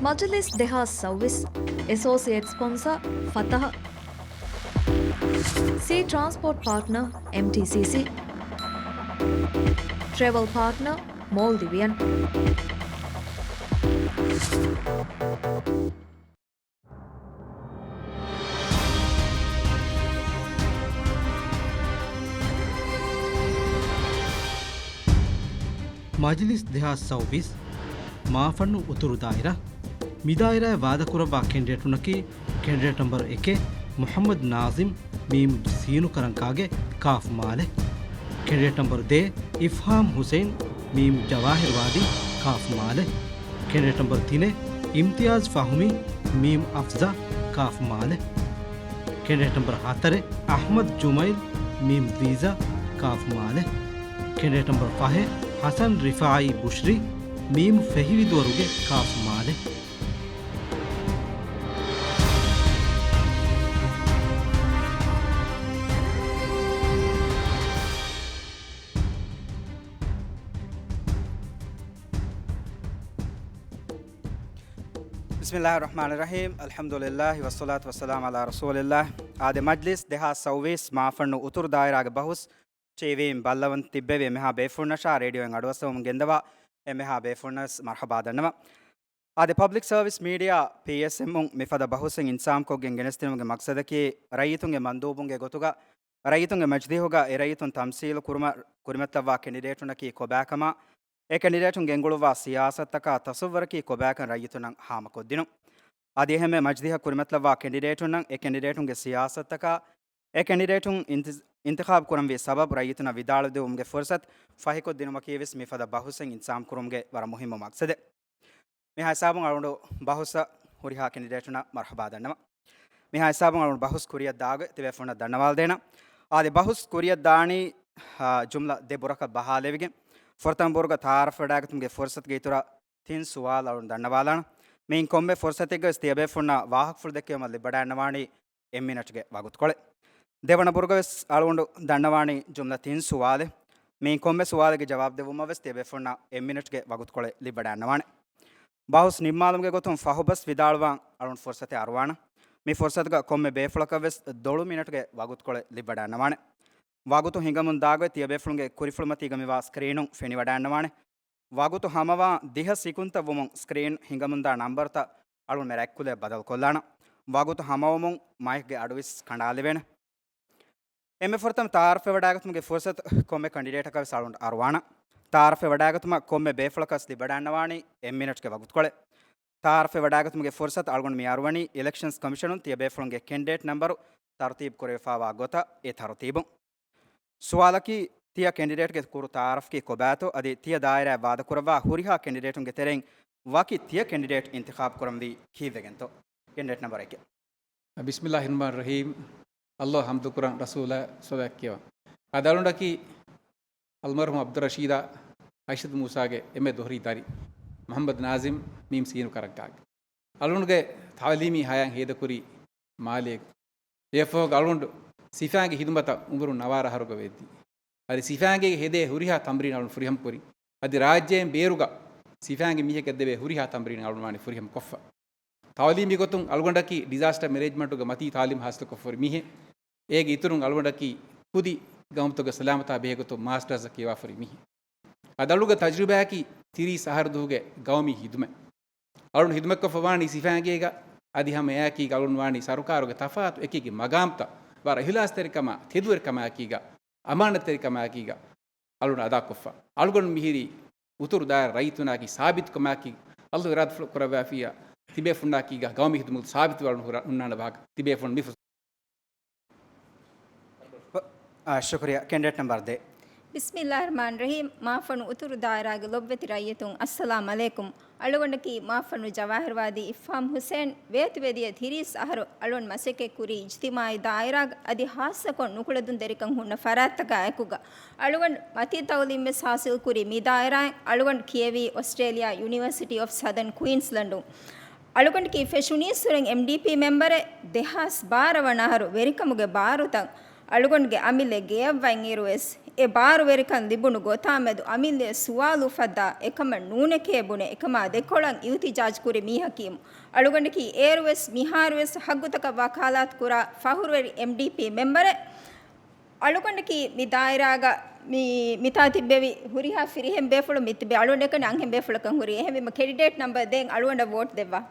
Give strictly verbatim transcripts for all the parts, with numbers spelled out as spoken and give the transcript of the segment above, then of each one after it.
މަޖިލިސް ދެހާސް ސައުވީސް، އެސޯސިއޭޓް ސްޕޮންސަރ ފަތަހަ، ސީ ޓްރާންސްޕޯޓް ޕާޓްނަރ އެމްޓީސީސީ، ޓްރެވަލް ޕާޓްނަރ މޯލްޑިވިއަން. މަޖިލިސް ދެހާސް ސައުވީސް، މާފަންނު އުތުރު ދާއިރާ. މި ދާއިރާއަށް ވާދަކުރައްވާ ކެނޑިޑޭޓުންނަކީ، ކެނޑިޑޭޓް ނަމްބަރު އެކެއް، މުޙައްމަދު ނާޒިމް، މީމް ސީނުކަރަންކާގެ، ކާފު މާލެ. ކެނޑިޑޭޓް ނަމްބަރު ދޭއް، އިފްހާމް ހުސެއިން، މީމް ޖަވާހިރުވާދީ، ކާފު މާލެ. ކެނޑިޑޭޓް ނަމްބަރު ތިނެއް، އިމްތިޔާޒް ފަހުމީ، މީމް އަފްޒާ، ކާފު މާލެ. ކެނޑިޑޭޓް ނަމްބަރު ހަތަރެއް، އަޙްމަދު ޖުމައިލް، މީމް ވީޒާ، ކާފު މާލެ. ކެނޑިޑޭޓް ނަމްބަރު ފަހެއް، ޙަސަން ރިފާއީ ބުޝްރީ، މީމް ފެހިވިދުވަރުގެ، ކާފު މާލެ. ބިސްމިﷲ އައްރަޙްމާނި އައްރަޙީމް. އަލްޙަމްދުލިﷲ ވައްޞަލާތު ވައްސަލާމު ޢަލާ ރަސޫލިﷲ. އާދެ، މަޖްލިސް ދެހާސް ސައުވީސް މާފަންނު އުތުރު ދާއިރާގެ ބަހުސް ޓީވީއިން ބައްލަވަން ތިއްބެވި އެންމެހާ ބޭފުޅުންނަށާ ރޭޑިއޯއިން އަޑުއައްސަވަމުން ގެންދަވާ އެންމެހާ ބޭފުޅުންނަށް މަރްޙަބާ ދަންނަވަން. އާދެ، ޕަބްލިކް ސަރވިސް މީޑިއާ، ޕީއެސްއެމްއުން މިފަދަ ބަހުސެއް އިންތިޒާމްކޮށްގެން ގެނެސްދިނުމުގެ މަޤްޞަދަކީ، ރައްޔިތުންގެ މަންދޫބުންގެ ގޮތުގަ ރައްޔިތުންގެ މަޖިލީހުގަ އެ ރައްޔިތުން ތަމްސީލު ކުރުމަށް ކުރިމަތިލައްވާ ކެނޑިޑޭޓުންނަކީ ކޮބާކަމާ، އެ ކެނޑިޑޭޓުން ގެންގުޅުއްވާ ސިޔާސަތުތަކާ ތަސައްވަރަކީ ކޮބާކަން ރައްޔިތުންނަށް ހާމަކޮށްދިނުން. އަދި އެހެންމެ މަޖިލީހަށް ކުރިމަތިލައްވާ ކެނޑިޑޭޓުންނަށް އެ ކެނޑިޑޭޓުންގެ ސިޔާސަތުތަކާ، އެ ކެނޑިޑޭޓުން އިންތިޒް-، އިންތިޚާބު ކުރަންވީ ސަބަބު ރައްޔިތުންނަށް ވިދާޅުވެދެވުމުގެ ފުރުޞަތު ފަހިކޮށްދިނުމަކީވެސް މިފަދަ ބަހުސެއް އިންތިޒާމް ކުރުމުގެ ވަރަށް މުހިއްމު މަޤްޞަދެއް. މިހާ ހިސާބުން އަޅުގަނޑު ބަހުސަށް ހުރިހާ ކެނޑިޑޭޓުންނަށް މަރްޙަބާ ދަންނަވަން. މިހާ ހިސާބުން އަޅުގަނޑު ބަހުސް ކުރިއަށް ދާގޮތް ތިބޭފުޅުންނަށް ދަންނަވާލަދޭނަން. އާދެ، ބަހުސް ކުރިއަށް ދާނީ، އާ، ޖުމްލަ ދެ ބުރަކަށް ބަހާލެވިގެން، ފުރަތަމަ ބުރުގަ ތަޢާރަފްވެވަޑައިގަތުމުގެ ފުރުޞަތުގެ އިތުރަށް ތިން ސުވާލު އަޅުން ދަންނަވާލާނަން. މިއިން ކޮންމެ ފުރުޞަތެއްގަވެސް ތިޔަބޭފުޅުންނަށް ވާހަކަފުޅު ދެއްކެވުމަށް ލިބިވަޑައިގަންނަވާނީ އެއް މިނެޓްގެ ވަގުތުކޮޅެއް. ދެވަނަ ބުރުގަވެސް އަޅުގަނޑު ދަންނަވާނީ ޖުމްލަ ތިން ސުވާލެއް. މިއިން ކޮންމެ ސުވާލެއްގެ ޖަވާބު ދެއްވުމަށްވެސް ތިޔަބޭފުޅުންނަށް އެއް މިނެޓްގެ ވަގުތުކޮޅެއް ލިބިވަޑައިގަންނަވާނެ. ބަހުސް ނިންމާލުމުގެ ގޮތުން ފަހުބަސް ވިދާޅުވާން އަޅުން ފުރުޞަތެއް އަރުވާނަން. މި ފުރުޞަތުގަ ކޮންމެ ބޭފުޅަކަށްވެސް ދޮޅު މިނެޓުގެ ވަގުތުކޮޅެއް ލިބިވަޑައިގަންނަވާނެ. ވަގުތު ހިނގަމުން ދާގޮތް ތިޔަބޭފުޅުންގެ ކުރިފުޅުމަތީގަ މިވާ ސްކްރީނުން ފެނިވަޑައިގަންނަވާނެ. ވަގުތު ހަމަވާން ދިހަ ސިކުންތައް ވުމުން ސްކްރީން ހިނގަމުންދާ ނަންބަރުތައް އަޅުންމެ ރަތްކުލައަށް ބަދަލުކޮށްލާނަން. ވަގުތު ހަމަވުމުން މައިކްގެ އަޑުވެސް ކަނޑާލެވޭނެ. އެންމެ ފުރަތަމަ ތަޢާރަފްވެވަޑައިގަތުމުގެ ފުރުޞަތު ކޮންމެ ކެނޑިޑޭޓަކަށްވެސް އަޅުން އަރުވާނަން. ތަޢާރަފްވެވަޑައިގަތުމަށް ކޮންމެ ބޭފުޅަކަށް ލިބިވަޑައިގަންނަވާނީ އެއް މިނެޓްގެ ވަގުތުކޮޅެއް. ތަޢާރަފްވެވަޑައިގަތުމުގެ ފުރުޞަތު އަޅުގަނޑު މި އަރުވަނީ އިލެކްޝަންސް ކޮމިޝަނުން ތިޔަބޭފުޅުންގެ ކެނޑިޑޭޓް ނަންބަރު ތަރުތީބު ކުރެވިފައިވާ ގޮތަށް އެ ތަރުތީބުން. ސުވާލަކީ، ތިޔަ ކެނޑިޑޭޓްގެ ކުރު ތަޢާރަފްގެ ކޮބާތޯ އަދި ތިޔަ ދާއިރާއަށް ވާދަކުރައްވާ ހުރިހާ ކެނޑިޑޭޓުންގެ ތެރެއިން ވަކި ތިޔަ ކެނޑިޑޭޓް އިންތިޚާބު ކުރަންވީ ކީއްވެގެންތޯ؟ ކެނޑިޑޭޓް ނަންބަރު އެކެއް. ބިސްމިﷲ އައްރަޙްމާނި އައްރަޙީމް. ﷲ އަށް ޙަމްދުކުރަން، ރަސޫލާ ޞަލަވާތް ކިޔަވަން. އަދި އަޅުގަނޑަކީ އަލްމަރްޙޫމް ޢަބްދުއްރަޝީދާ އައިޝަތު މޫސާގެ އެންމެ ދޮށީ ދަރި މުޙައްމަދު ނާޒިމް މީމް ސީނު ކަރަންކާގެ. އަޅުގަނޑުގެ ތަޢުލީމީ ޙަޔާތް ހޭދަކުރީ މާލޭގަ. އެއަށްފަހުގަ އަޅުގަނޑު ސިފައިންގެ ޚިދުމަތަށް އުމުރުން ނަވާރަ އަހަރުގަ ވެއްދީ. އަދި ސިފައިންގޭގެ ހެދޭ ހުރިހާ ތަމްރީން އަޅުން ފުރިހަމަ ކުރި. އަދި ރާއްޖޭން ބޭރުގަ ސިފައިންގެ މީހަކަށް ދެވޭ ހުރިހާ ތަމްރީން އަޅުން ވާނީ ފުރިހަމަ ކޮށްފަ. ތަޢުލީމީ ގޮތުން އަޅުގަނޑަކީ ޑިޒާސްޓަރ މެނޭޖްމަންޓުގެ މަތީ ތަޢުލީމް ހާސިލުކޮށްފަ ހުރި މީހެއް. އޭގެ އިތުރުން އަޅުގަނޑަކީ ކުދި ގައުމުތަކުގެ ސަލާމަތާ ބެހޭގޮތުން މާސްޓާސްއަށް ކިޔަވާފަ ހުރި މީހެއް. އަދި އަޅުގެ ތަޖުރިބާއަކީ ތިރީސް އަހަރު ދުވަހުގެ ގައުމީ ޚިދުމަތް. އަޅުން ޚިދުމަތްކޮށްފަ ވާނީ ސިފައިންގޭގަ. އަދި ހަމަ އެއާއެކީގަ އަޅުން ވާނީ ސަރުކާރުގެ ތަފާތު އެކި އެކި މަގާމްތައް ވަރަށް އިޚްލާޞްތެރިކަމާ، ތެދުވެރިކަމާއެކީގަ، އަމާނަތްތެރިކަމާއެކީގަ އަޅުން އަދާކޮށްފަ. އަޅުގަނޑު މިހިރީ އުތުރު ދާއިރާ ރައްޔިތުންނާއެކީ ސާބިތުކަމާއެކީ، އައްލާހު އިރާދަފުޅު ކުރައްވާފިއްޔާ ތިބޭފުޅުންނާއެކީގަ ގައުމީ ޚިދުމަތު ސާބިތުވެ އަޅުން ހުރަ-، ހުންނާނެ ވާހަކަ ތިބޭފުޅުން މި ފުރުސަ- އާ، ޝުކުރިއްޔާ. ކެނޑިޑޭޓް ނަމްބަރު ދެ. ބިސްމިﷲ އައްރަޙްމާނި އައްރަޙީމް. މާފަންނު އުތުރު ދާއިރާގެ ލޮބުވެތި ރައްޔިތުން، އައްސަލާމް ޢަލައިކުމް. އަޅުގަނޑަކީ މާފަންނު ޖަވާހިރުވާދީ އިފްހާމް ހުސެން. ވޭތުވެދިޔަ ތިރީސް އަހަރު އަޅުގަނޑު މަސައްކަތް ކުރީ އިޖްތިމާޢީ ދާއިރާގަ އަދި ހާއްސަކޮށް ނުކުޅެދުންތެރިކަން ހުންނަ ފަރާތްތަކާ އެކުގަ. އަޅުގަނޑު މަތީ ތަޢުލީމްވެސް ޙާޞިލް ކުރީ މި ދާއިރާއިން. އަޅުގަނޑު ކިޔެވީ އޮސްޓްރޭލިޔާ ޔުނިވަރސިޓީ އޮފް ސަދަން ކުއިންސްލަންޑުން. އަޅުގަނޑަކީ ފެށުނީއްސުރެ އެމްޑީޕީ މެމްބަރެއް. ދެހާސް ބާރަ ވަނަ އަހަރު ވެރިކަމުގެ ބާރުތައް އަޅުގަނޑުގެ އަމިއްލަ ގެޔަށް ވަންއިރުވެސް، އެ ބާރުވެރިކަން ލިބުނު ގޮތާމެދު އަމިއްލައަށް ސުވާލު އުފައްދާ އެކަމަށް ނޫނެކޭ ބުނެ، އެކަމާ ދެކޮޅަށް އިހުތިޖާޖު ކުރި މީހަކީމު. އަޅުގަނޑަކީ އޭރުވެސް މިހާރުވެސް ހައްގުތަކަށް ވަކާލާތު ކުރާ ފަހުރުވެރި އެމްޑީޕީ މެމްބަރެއް. އަޅުގަނޑަކީ މި ދާއިރާގަ މި، މިތާ ތިއްބެވި ހުރިހާ ފިރިހެން ބޭފުޅުން މި ތިބެ އަޅުގަނޑަކަށް އަންހެން ބޭފުޅަކަށް ހުރި. އެހެންވީމަ ކެނޑިޑޭޓް ނަމްބަރު ދެން އަޅުގަނޑަށް ވޯޓް ދެއްވާ.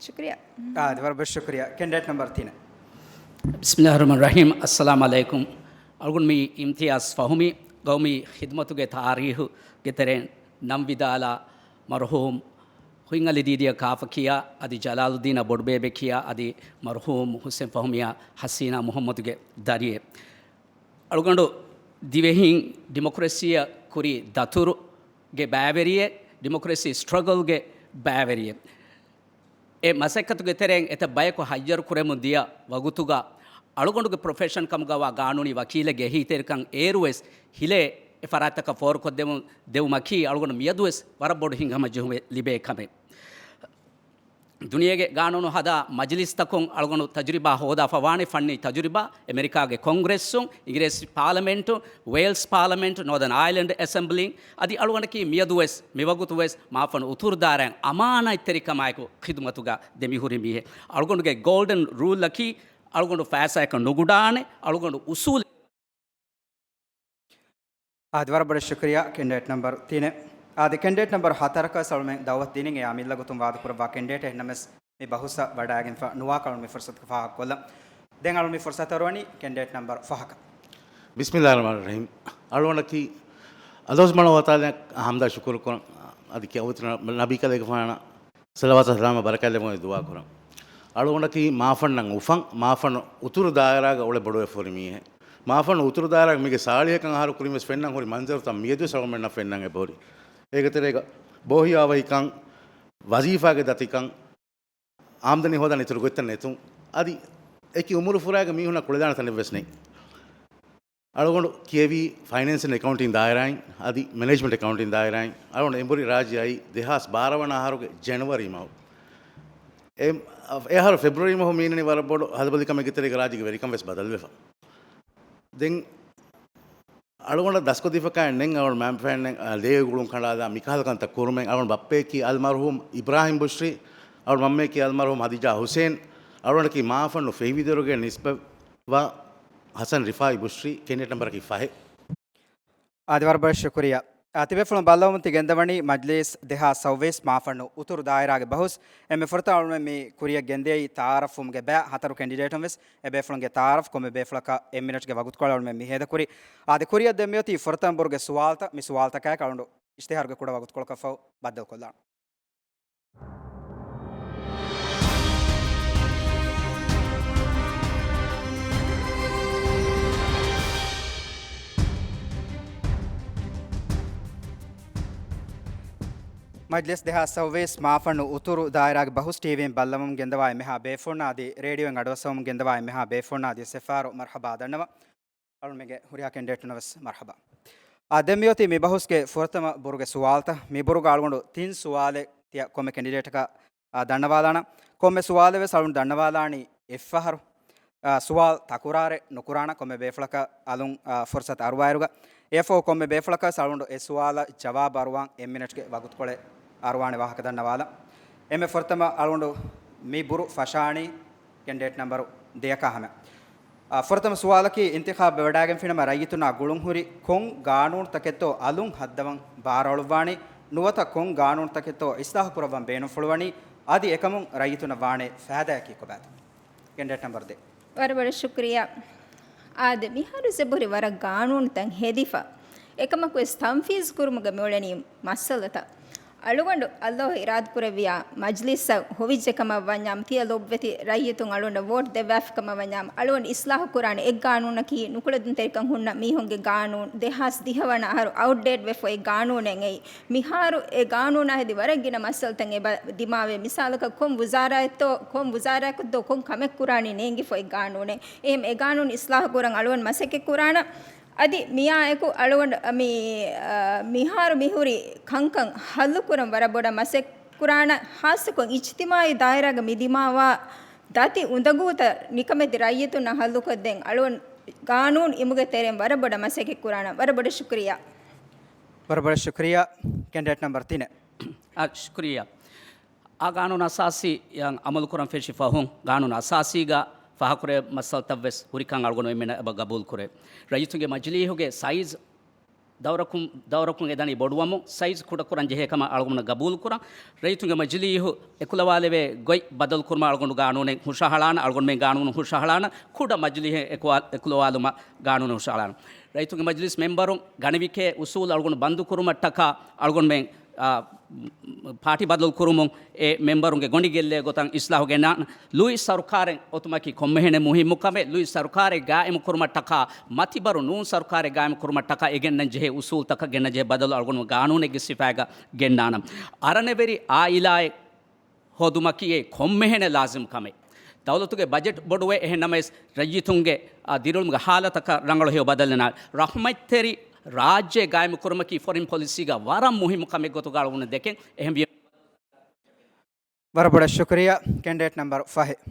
ޝުކުރިއްޔާ. އާދެ، ވަރަށް ބޮޑަށް ޝުކުރިއްޔާ. ކެނޑިޑޭޓް ނަމްބަރު ތިނެއް. ބިސްމިﷲ ރަޙްމާނި ރަޙީމް. އައްސަލާމު ޢަލައިކުމް. އަޅުގަނޑު މީ އިމްތިޔާޒް ފަހުމީ، ގައުމީ ޚިދުމަތުގެ ތާރީޚުގެ ތެރެއިން ނަން ވިދާލާ މަރުޙޫމް ހުއިންއަލި ދީދީއަށް ކާފަ ކިޔާ، އަދި ޖަލާލުއްދީނަށް ބޮޑުބޭބެ ކިޔާ، އަދި މަރުޙޫމް ޙުސެން ފަހުމީއަށް ޙަސީނާ މުޙައްމަދުގެ ދަރިއެއް. އަޅުގަނޑު ދިވެހިން ޑިމޮކްރަސީއަށް ކުރީ ދަތުރުގެ ބައިވެރިއެއް، ޑިމޮކްރަސީ ސްޓްރަގަލްގެ ބައިވެރިއެއް. އެ މަސައްކަތުގެ ތެރެއިން އެތައް ބަޔަކު ހައްޔަރު ކުރެމުން ދިޔަ ވަގުތުގަ އަޅުގަނޑުގެ ޕްރޮފެޝަން ކަމުގަވާ ގާނޫނީ ވަކީލެއްގެ އެހީތެރިކަން އޭރުވެސް ހިލޭ އެ ފަރާތްތަކަށް ފޯރުކޮށްދެމުން ދެވުމަކީ އަޅުގަނޑު މިއަދުވެސް ވަރަށް ބޮޑު ހިތްހަމަޖެހުމެއް ލިބޭ ކަމެއް. ދުނިޔޭގެ ގާނޫނު ހަދާ މަޖިލިސްތަކުން އަޅުގަނޑު ތަޖުރިބާ ހޯދާފަ ވާނެ، ފަންނީ ތަޖުރިބާ، އެމެރިކާގެ ކޮންގްރެސްއުން، އިނގިރޭސި ޕާލަމެންޓު، ވޭލްސް ޕާލަމެންޓު، ނޯދަން އައިލެންޑް އެސެމްބްލީ، އަދި އަޅުގަނޑަކީ މިއަދުވެސް މިވަގުތުވެސް މާފަންނު އުތުރު ދާއިރާއިން އަމާނާތްތެރިކަމާއެކު ޚިދުމަތުގަ ދެމިހުރި މީހެއް. އަޅުގަނޑުގެ ގޯލްޑަން ރޫލަކީ އަޅުގަނޑު ފައިސާއަކަށް ނުގުޑާނެ، އަޅުގަނޑު އުސޫލެއް. އާދެ، ވަރަށް ބޮޑަށް ޝުކުރިއްޔާ. ކެނޑިޑޭޓް ނަމްބަރު ތިނެއް. އާދެ، ކެނޑިޑޭޓް ނަމްބަރު ހަތަރަކަށް އަޅުމެން ދައުވަތު ދިނިން އެ އަމިއްލަ ގޮތުން ވާދަކުރައްވާ ކެނޑިޑޭޓެއް ނަމަވެސް މި ބަހުސްއަށް ވަޑައިގެންފަ ނުވާކަމަށް މި ފުރުސަތުގަ ފާހަގަކޮށްލަން. ދެން އަޅުގަނޑު މި ފުރުސަތު އަރުވަނީ ކެނޑިޑޭޓް ނަމްބަރު ފަހަކަށް. ބިސްމިﷲ ރަޙްމާނި ރަޙީމް. އަޅުގަނޑަކީ ﷲ ސުބްޙާނަހޫ ވަތަޢާލާއަށް ޙަމްދާ ޝުކުރު ކުރަން، އަދި ކިޔަވަތު ނަބީކަލޭގެފާނަށް ޞަލަވާތު ސަލާމް ބަރަކާތް ލެއްވުމަށް ދުޢާ ކުރަން. އަޅުގަނޑަކީ މާފަންނަށް އުފަން، މާފަންނު އުތުރު ދާއިރާގަ އުޅެ ބޮޑުވެފަ ހުރި މީހެއް. މާފަންނު އުތުރު ދާއިރާގަ މީގެ ސާޅީހެއްކަން އަހަރު ކުރިން ވެސް ފެންނަން ހުރި މަންޒަރުތައް މިއަދުވެސް އަޅުގަނޑުމެންނަށް ފެންނަން އެބަހުރި. އޭގެ ތެރޭގަ ބޯހިޔާވަހިކަން، ވަޒީފާގެ ދަތިކަން، އާމްދަނީ ހޯދާނެ އިތުރު ގޮތްތައް ނެތުން، އަދި އެކި އުމުރު ފުރާގެ މީހުންނަށް ކުޅެދާނެ ތަނެއްވެސް ނެތް. އަޅުގަނޑު ކިޔެވީ ފައިނޭންސް އެންޑް އެކައުންޓިން ދާއިރާއިން އަދި މެނޭޖްމަންޓް އެކައުންޓިން ދާއިރާއިން. އަޅުގަނޑު އެނބުރި ރާއްޖެ އައީ ދެހާސް ބާރަ ވަނަ އަހަރުގެ ޖެނުއަރީ މަހު. އެ، އެ އަހަރު ފެބްރުއަރީ މަހު މީނަނީ ވަރަށް ބޮޑު ހަލަބަލިކަމެއްގެ ތެރޭގަ ރާއްޖޭގެ ވެރިކަން ވެސް ބަދަލުވެފަ. ދެން އަޅުގަނޑަށް ދަސްކޮށްދީފަކާއެއް ނެތް، އަޅުގަނޑު މައިންބަފައިންނެއް، އަ، ލޭގުޅުން ކަނޑާލާ މިކަހަލަ ކަންތައް ކުރުމެއް. އަޅުގަނޑު ބައްޕަޔަކީ އަލްމަރްޙޫމް އިބްރާހިމް ބުޝްރީ، އަޅުގަނޑު މަންމަޔަކީ އަލްމަރްޙޫމް ހަދީޖާ ޙުސެން. އަޅުގަނޑަކީ މާފަންނު ފެހިވިދިޔަ ދޮރުގެ ނިސްބަތްވާ ޙަސަން ރިފާއީ ބުޝްރީ، ކެނޑިޑޭޓް ނަމްބަރަކީ ފަހެއް. އާދެ، ވަރަށް ބޮޑަށް ޝުކުރިއްޔާ. އާ، ތިބޭފުޅުން ބައްލަވަމުން ތި ގެންދަވަނީ މަޖްލީސް ދެހާސް ސައުވީސް މާފަންނު އުތުރު ދާއިރާގެ ބަހުސް. އެންމެ ފުރަތަމަ އަޅުމެން މި ކުރިއަށް ގެންދިޔައީ ތަޢާރަފްވުމުގެ ބައި. ހަތަރު ކެނޑިޑޭޓުން ވެސް އެ ބޭފުޅުންގެ ތަޢާރަފް ކޮންމެ ބޭފުޅަކަށް އެއް މިނެޓްގެ ވަގުތުކޮޅެއް އަޅުމެން މި ހޭދަކުރީ. އާދެ، ކުރިއަށް ދެން މިއޮތީ ފުރަތަމަ ބުރުގެ ސުވާލުތައް. މި ސުވާލުތަކާއެކު އަޅުގަނޑު އިޝްތިހާރުގެ ކުޑަ ވަގުތުކޮޅަކަށްފަހު ބައްދަލުކޮށްލާނަން. މަޖްލިސް ދެހާސް ސައުވީސް މާފަންނު އުތުރު ދާއިރާގެ ބަހުސް ޓީވީއިން ބައްލަވަމުން ގެންދަވާ އެންމެހާ ބޭފުޅުންނަށް އަދި ރޭޑިއޯއިން އަޑުއައްސަވަމުން ގެންދަވާ އެންމެހާ ބޭފުޅުންނަށް އަދިވެސް އެއްފަހަރު މަރްޙަބާ ދަންނަވަން. އަޅުމެންގެ ހުރިހާ ކެނޑިޑޭޓުންނަށް ވެސް މަރްޙަބާ. އާ، ދެން މިއޮތީ މި ބަހުސްގެ ފުރަތަމަ ބުރުގެ ސުވާލުތައް. މި ބުރުގަ އަޅުގަނޑު ތިން ސުވާލެއް ތިޔަ ކޮންމެ ކެނޑިޑޭޓަކަށް، އާ، ދަންނަވާލާނަން. ކޮންމެ ސުވާލެއް ވެސް އަޅުގަނޑު ދަންނަވާލާނީ އެއްފަހަރު. އާ، ސުވާލު ތަކުރާރެއް ނުކުރާނަން، ކޮންމެ ބޭފުޅަކަށް އަލުން، އާ، ފުރުސަތު އަރުވާއިރުގަ. އެއަށްފަހު ކޮންމެ ބޭފުޅަކަށް ވެސް އަޅުގަނޑު އެ ސުވާލަށް ޖަވާބު އަރުވާން އެއް މިނެޓްގެ ވަގުތުކޮޅެއް އަރުވާނެ ވާހަކަ ދަންނަވާލަން. އެންމެ ފުރަތަމަ އަޅުގަނޑު މި ބުރު ފަށާނީ ކެނޑިޑޭޓް ނަމްބަރު ދެއަކާ ހަމަ. އާ، ފުރަތަމަ ސުވާލަކީ، އިންތިޚާބު ވެވަޑައިގެންފިނަމަ ރައްޔިތުންނާ ގުޅުންހުރި ކޮން ގާނޫނުތަކެއްތޯ އަލުން ހައްދަވަން ބާރުއަޅުއްވާނީ؟ ނުވަތަ ކޮން ގާނޫނުތަކެއްތޯ އިސްލާހު ކުރައްވަން ބޭނުންފުޅުވަނީ؟ އަދި އެކަމުން ރައްޔިތުންނަށް ވާނެ ފައިދާއަކީ ކޮބާތޯ؟ ކެނޑިޑޭޓް ނަމްބަރު ދެ. ވަރަށް ބޮޑަށް ޝުކުރިއްޔާ. އާދެ، މިހާރު ޒެބުރި ވަރަށް ގާނޫނުތައް ހެދިފަ. އެކަމަކުވެސް ތަންފީޒު ކުރުމުގަ މިއުޅެނީ މައްސަލަތައް. އަޅުގަނޑު ﷲ އިރާދަކުރެއްވިޔާ މަޖްލިސްއަށް ހޮވިއްޖެ ކަމަށް ވަންޏާ، ތިޔަ ލޮބުވެތި ރައްޔިތުން އަޅުގަނޑަށް ވޯޓް ދެއްވާފި ކަމަށް ވަންޏާ، އަޅުގަނޑު އިސްލާހު ކުރާނެ އެއްގާނޫނަކީ ނުކުޅެދުންތެރިކަން ހުންނަ މީހުންގެ ގާނޫނު. ދެހާސް ދިހަ ވަނަ އަހަރު އައުޓްޑޭޓް ވެފަ އޮތް ގާނޫނެއް އެއީ. މިހާރު އެ ގާނޫނާ ހެދި ވަރަށް ގިނަ މައްސަލަތައް އެބަ ދިމާވޭ. މިސާލަކަށް ކޮން ވުޒާރާއެއްތޯ، ކޮން ވުޒާރާއަކުތޯ ކޮން ކަމެއް ކުރާނީ ނޭނގިފަ އޮތް ގާނޫނެއް. އެހެން އެ ގާނޫނު އިސްލާހު ކުރަން އަޅުގަނޑު މަސައްކަތް ކުރާނަން. އަދި މިއާއެކު އަޅުގަނޑު މި، އަ، މިހާރު މިހުރި ކަންކަން ހައްލު ކުރަން ވަރަށް ބޮޑަށް މަސައްކަތް ކުރާނަން. ހާއްސަކޮށް އިޖްތިމާއީ ދާއިރާގަ މި ދިމާވާ ދަތި އުނދަގޫތައް ނިކަމެތި ރައްޔިތުންނަށް ހައްލުކޮށްދޭން އަޅުގަނޑު ގާނޫނު އިމުގެ ތެރެއިން ވަރަށް ބޮޑަށް މަސައްކަތް ކުރާނަން. ވަރަށް ބޮޑަށް ޝުކުރިއްޔާ. ވަރަށް ބޮޑަށް ޝުކުރިއްޔާ. ކެންޑިޑޭޓް ނަމްބަރު ތިނެއް. އާ، ޝުކުރިއްޔާ. އާ ގާނޫނު އަސާސީ އަށް އަމަލު ކުރަން ފެށި ފަހުން، ގާނޫނު އަސާސީގަ ފާހަގަކުރޭ މައްސަލަތައްވެސް ހުރިކަން އަޅުގަނޑު އެންމެންނަށް އެބަ ގަބޫލުކުރޭ. ރައްޔިތުންގެ މަޖިލީހުގެ ސައިޒް ދައުރަކުން، ދައުރަކުން އެދަނީ ބޮޑުވަމުން، ސައިޒް ކުޑަކުރަން ޖެހޭ ކަމަށް އަޅުގަނޑު ގަބޫލުކުރަން. ރައްޔިތުންގެ މަޖިލީހު އެކުލަވާލެވޭ ގޮތް ބަދަލުކުރުމަށް އަޅުގަނޑު ގާނޫނެއް ހުށަހަޅާނަން، އަޅުގަނޑުމެން ގާނޫނު ހުށަހަޅާނަން، ކުޑަ މަޖިލީހެއް އެކުވާ-، އެކުލަވާލުމަށް ގާނޫނު ހުށަހަޅާނަން. ރައްޔިތުންގެ މަޖިލީސް މެމްބަރުން ގަނެވިކޭ އުސޫލު އަޅުގަނޑު ބަންދުކުރުމަށްޓަކާ އަޅުގަނޑުމެން އާ، ޕާޓީ ބަދަލު ކުރުމުން އެ މެމްބަރުންގެ ގޮނޑި ގެއްލޭ ގޮތަށް އިސްލާހު ގެންނާން. ލުއިސް ސަރުކާރެއް އޮތުމަކީ ކޮންމެހެނެއް މުހިއްމު ކަމެއް. ލުއިސް ސަރުކާރެއް ގާއިމު ކުރުމަށްޓަކާ މަތިބަރު ނޫން ސަރުކާރެއް ގާއިމު ކުރުމަށްޓަކާ އެ ގެންނަން ޖެހޭ އުސޫލްތަކަށް ގެންނަން ޖެހޭ ބަދަލު އަޅުގަނޑު ގާނޫނެއްގެ ސިފައިގަ ގެންނާނަން. އަރަނެވެރި އާއިލާއެއް ހޯދުމަކީ އެ ކޮންމެހެނެއް ލާޒިމް ކަމެއް. ދައުލަތުގެ ބަޖެޓް ބޮޑުވެ، އެހެން ނަމަވެސް ރައްޔިތުންގެ، އާ، ދިރިއުޅުމުގެ ހާލަތަކަށް ރަނގަޅު ހެޔޮ ބަދަލެއް ނާ. ރަޙްމަތްތެރި ރާއްޖެ ގާއިމު ކުރުމަކީ ފޮރިން ޕޮލިސީގަ ވަރަށް މުހިއްމު ކަމެއް ގޮތުގަ އަޅުގަނޑު ދެކެން. އެހެންވީމަ، ވަރަށް ބޮޑަށް ޝުކުރިއްޔާ. ކެންޑިޑޭޓް ނަމްބަރު ފަހެއް.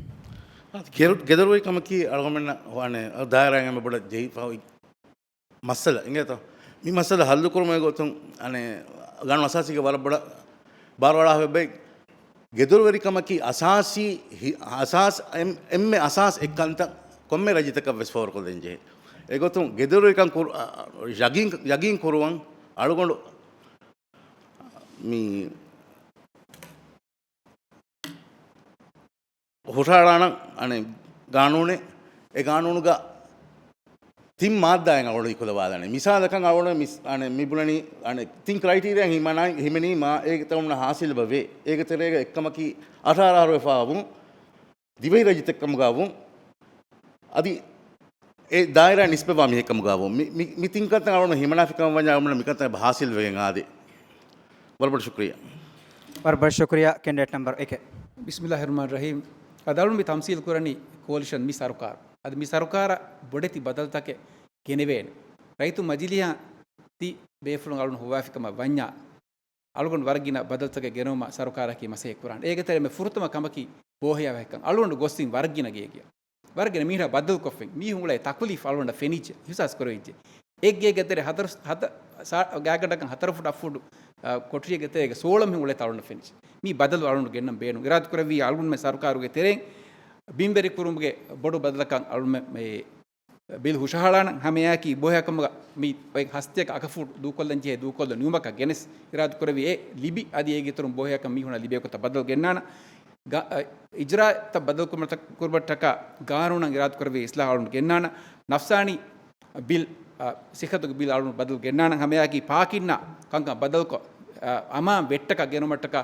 ގެދޮރު-، ގެދޮރުވެރިކަމަކީ އަޅުގަނޑުމެންނަށް ވާނެ ދާއިރާއިން އެންމެ ބޮޑަށް ޖެހިފަ އޮތް މައްސަލަ އިނގޭތޯ؟ މި މައްސަލަ ހައްލުކުރުމުގެ ގޮތުން، އަނެއް، ގާނޫނު އަސާސީގެ ވަރަށް ބޮޑަށް ބާރުއަޅާފަ އެބައި. ގެދޮރުވެރިކަމަކީ އަސާސީ ހި-، އަސާސް އެން-، އެންމެ އަސާސް އެއްކަންތައް ކޮންމެ ރައްޔިތަކަށް ވެސް ފޯރުކޮށްދޭން ޖެހޭ. އެގޮތުން ގެދޮރުވެރިކަން ކުރު-، އަ، އަ، ޔަގީން، ޔަގީން ކުރުވަން އަޅުގަނޑު މި ހުށަހަޅާނަން އަނެއް ގާނޫނެއް، އެ ގާނޫނުގަ ތިން މާއްދާއެއް އަޅުގަނޑު އިކުލަވާލާނެ. މިސާލަކަށް އަޅުގަނޑު މިސް-، އަނެއް މި ބުނަނީ އަނެއް ތިން ކްރައިޓީރިއާ ހިމަނާ-، ހިމެނީމާ އޭގެ ތައުމުން ހާސިލް ވެ. އޭގެ ތެރޭގަ އެއްކަމަކީ އަށާރަ އަހަރު ވެފަ ވުން ދިވެހި ރައްޔިތެއްކަމުގަ ވުން އަދި އެ ދާއިރާ ނިސްބަތްވާ މީހެއްކަމުގަ ވުން މި، މި، މި ތިން ކަންތައް އަޅުގަނޑު ހިމަނާފިކަމަށް ވަންޏާ އަޅުގަނޑު މިކަންތައް އެބަ ހާސިލް ވެގެން އާދޭ. ވަރަށް ބޮޑަށް ޝުކުރިއްޔާ. ވަރަށް ބޮޑަށް ޝުކުރިއްޔާ. ކެންޑިޑޭޓް ނަމްބަރު އެކެއް. ބިސްމިއްލާހި ރަޙްމާނި ރަޙީމް. އަދި އަޅުގަނޑު މި ތަމްސީލް ކުރަނީ ކޯލިޝަން މި ސަރުކާރު. އަދި މި ސަރުކާރަށް ބޮޑެތި ބަދަލުތަކެއް ގެނެވޭނެ. ރައްޔިތު މަޖިލީހަށް ތި ބޭފުޅުން އަޅުގަނޑު ހޮވާފިކަމަށް ވަންޏާ، އަޅުގަނޑު ވަރަށް ގިނަ ބަދަލުތަކެއް ގެނައުމަށް ސަރުކާރަކީ މަސައްކަތް ކުރާނެ. އޭގެ ތެރޭ މި ފުރަތަމަ ކަމަކީ ބޯހެޔާވަހިކަން. އަޅުގަނޑު ގޮސްދިން ވަރަށް ގިނަ ގޭގެ. ވަރަށް ގިނަ މީހުން ބަދަލުކޮށްފިން. މީހުން އުޅޭ ތަކުލީފް އަޅުގަނޑަށް ފެނިއްޖެ. އިހުސާސް ކުރެވިއްޖެ. އެއްގޭގެ ތެރޭ ހަތަރު، ހަތަ، ސާ، ގާތްގަނޑަކަށް ހަތަރު ފުޓް އަށް ފުޓް، އާ، ކޮޓަރިއެއްގެ ތެރޭގަ ސޯޅަ މީހުން އުޅޭތާ އަޅުގަނޑަށް ފެނިއްޖެ. މީ ބަދަލު އަޅުގަނޑު ގެންނަން ބޭނުން. އިރާދަ ކުރެއްވިއްޔާ އަޅުގަނޑުމެން ސަރުކާރުގެ ތެރެއިން ބިންވެރިކުރުމުގެ ބޮޑު ބަދަލަކަށް އަޅުގަނޑުމެން މި ބިލް ހުށަހަޅާނަން. ހަމައެއާއެކީ ބޯހެޔާކަމުގަ މި އޮތް ހަސަތޭކަ އަކަފުޓް ދޫކޮށްލަން ޖެހޭ ދޫކޮށްލުން ނިމުމަކަށް ގެނެސް އިރާދަ ކުރެއްވި އެ ލިބި އަދި އޭގެ އިތުރުން ބޯހެޔާކަން މީހުނަށް ލިބޭ ގޮތަށް ބަދަލު ގެންނާނަން. ގ-، އަ، އިޖްރާތައް ބަދަލު ކުރުމަށް-، ކުރުމަށްޓަކާ ގާނޫނަށް އިރާދަ ކުރެއްވި އިސްލާހު އަޅުން ގެންނާނަން. ނަފްސާނީ ބިލް، އަ، ސިއްހަތުގެ ބިލް އަޅުން ބަދަލު ގެންނާނަން. ހަމައެއާއެކީ ޕާކިންނާ ކަންކަން ބަދަލުކޮށް، އަ، އަމާން ވެއްޓަކަށް ގެނުމަށްޓަކާ،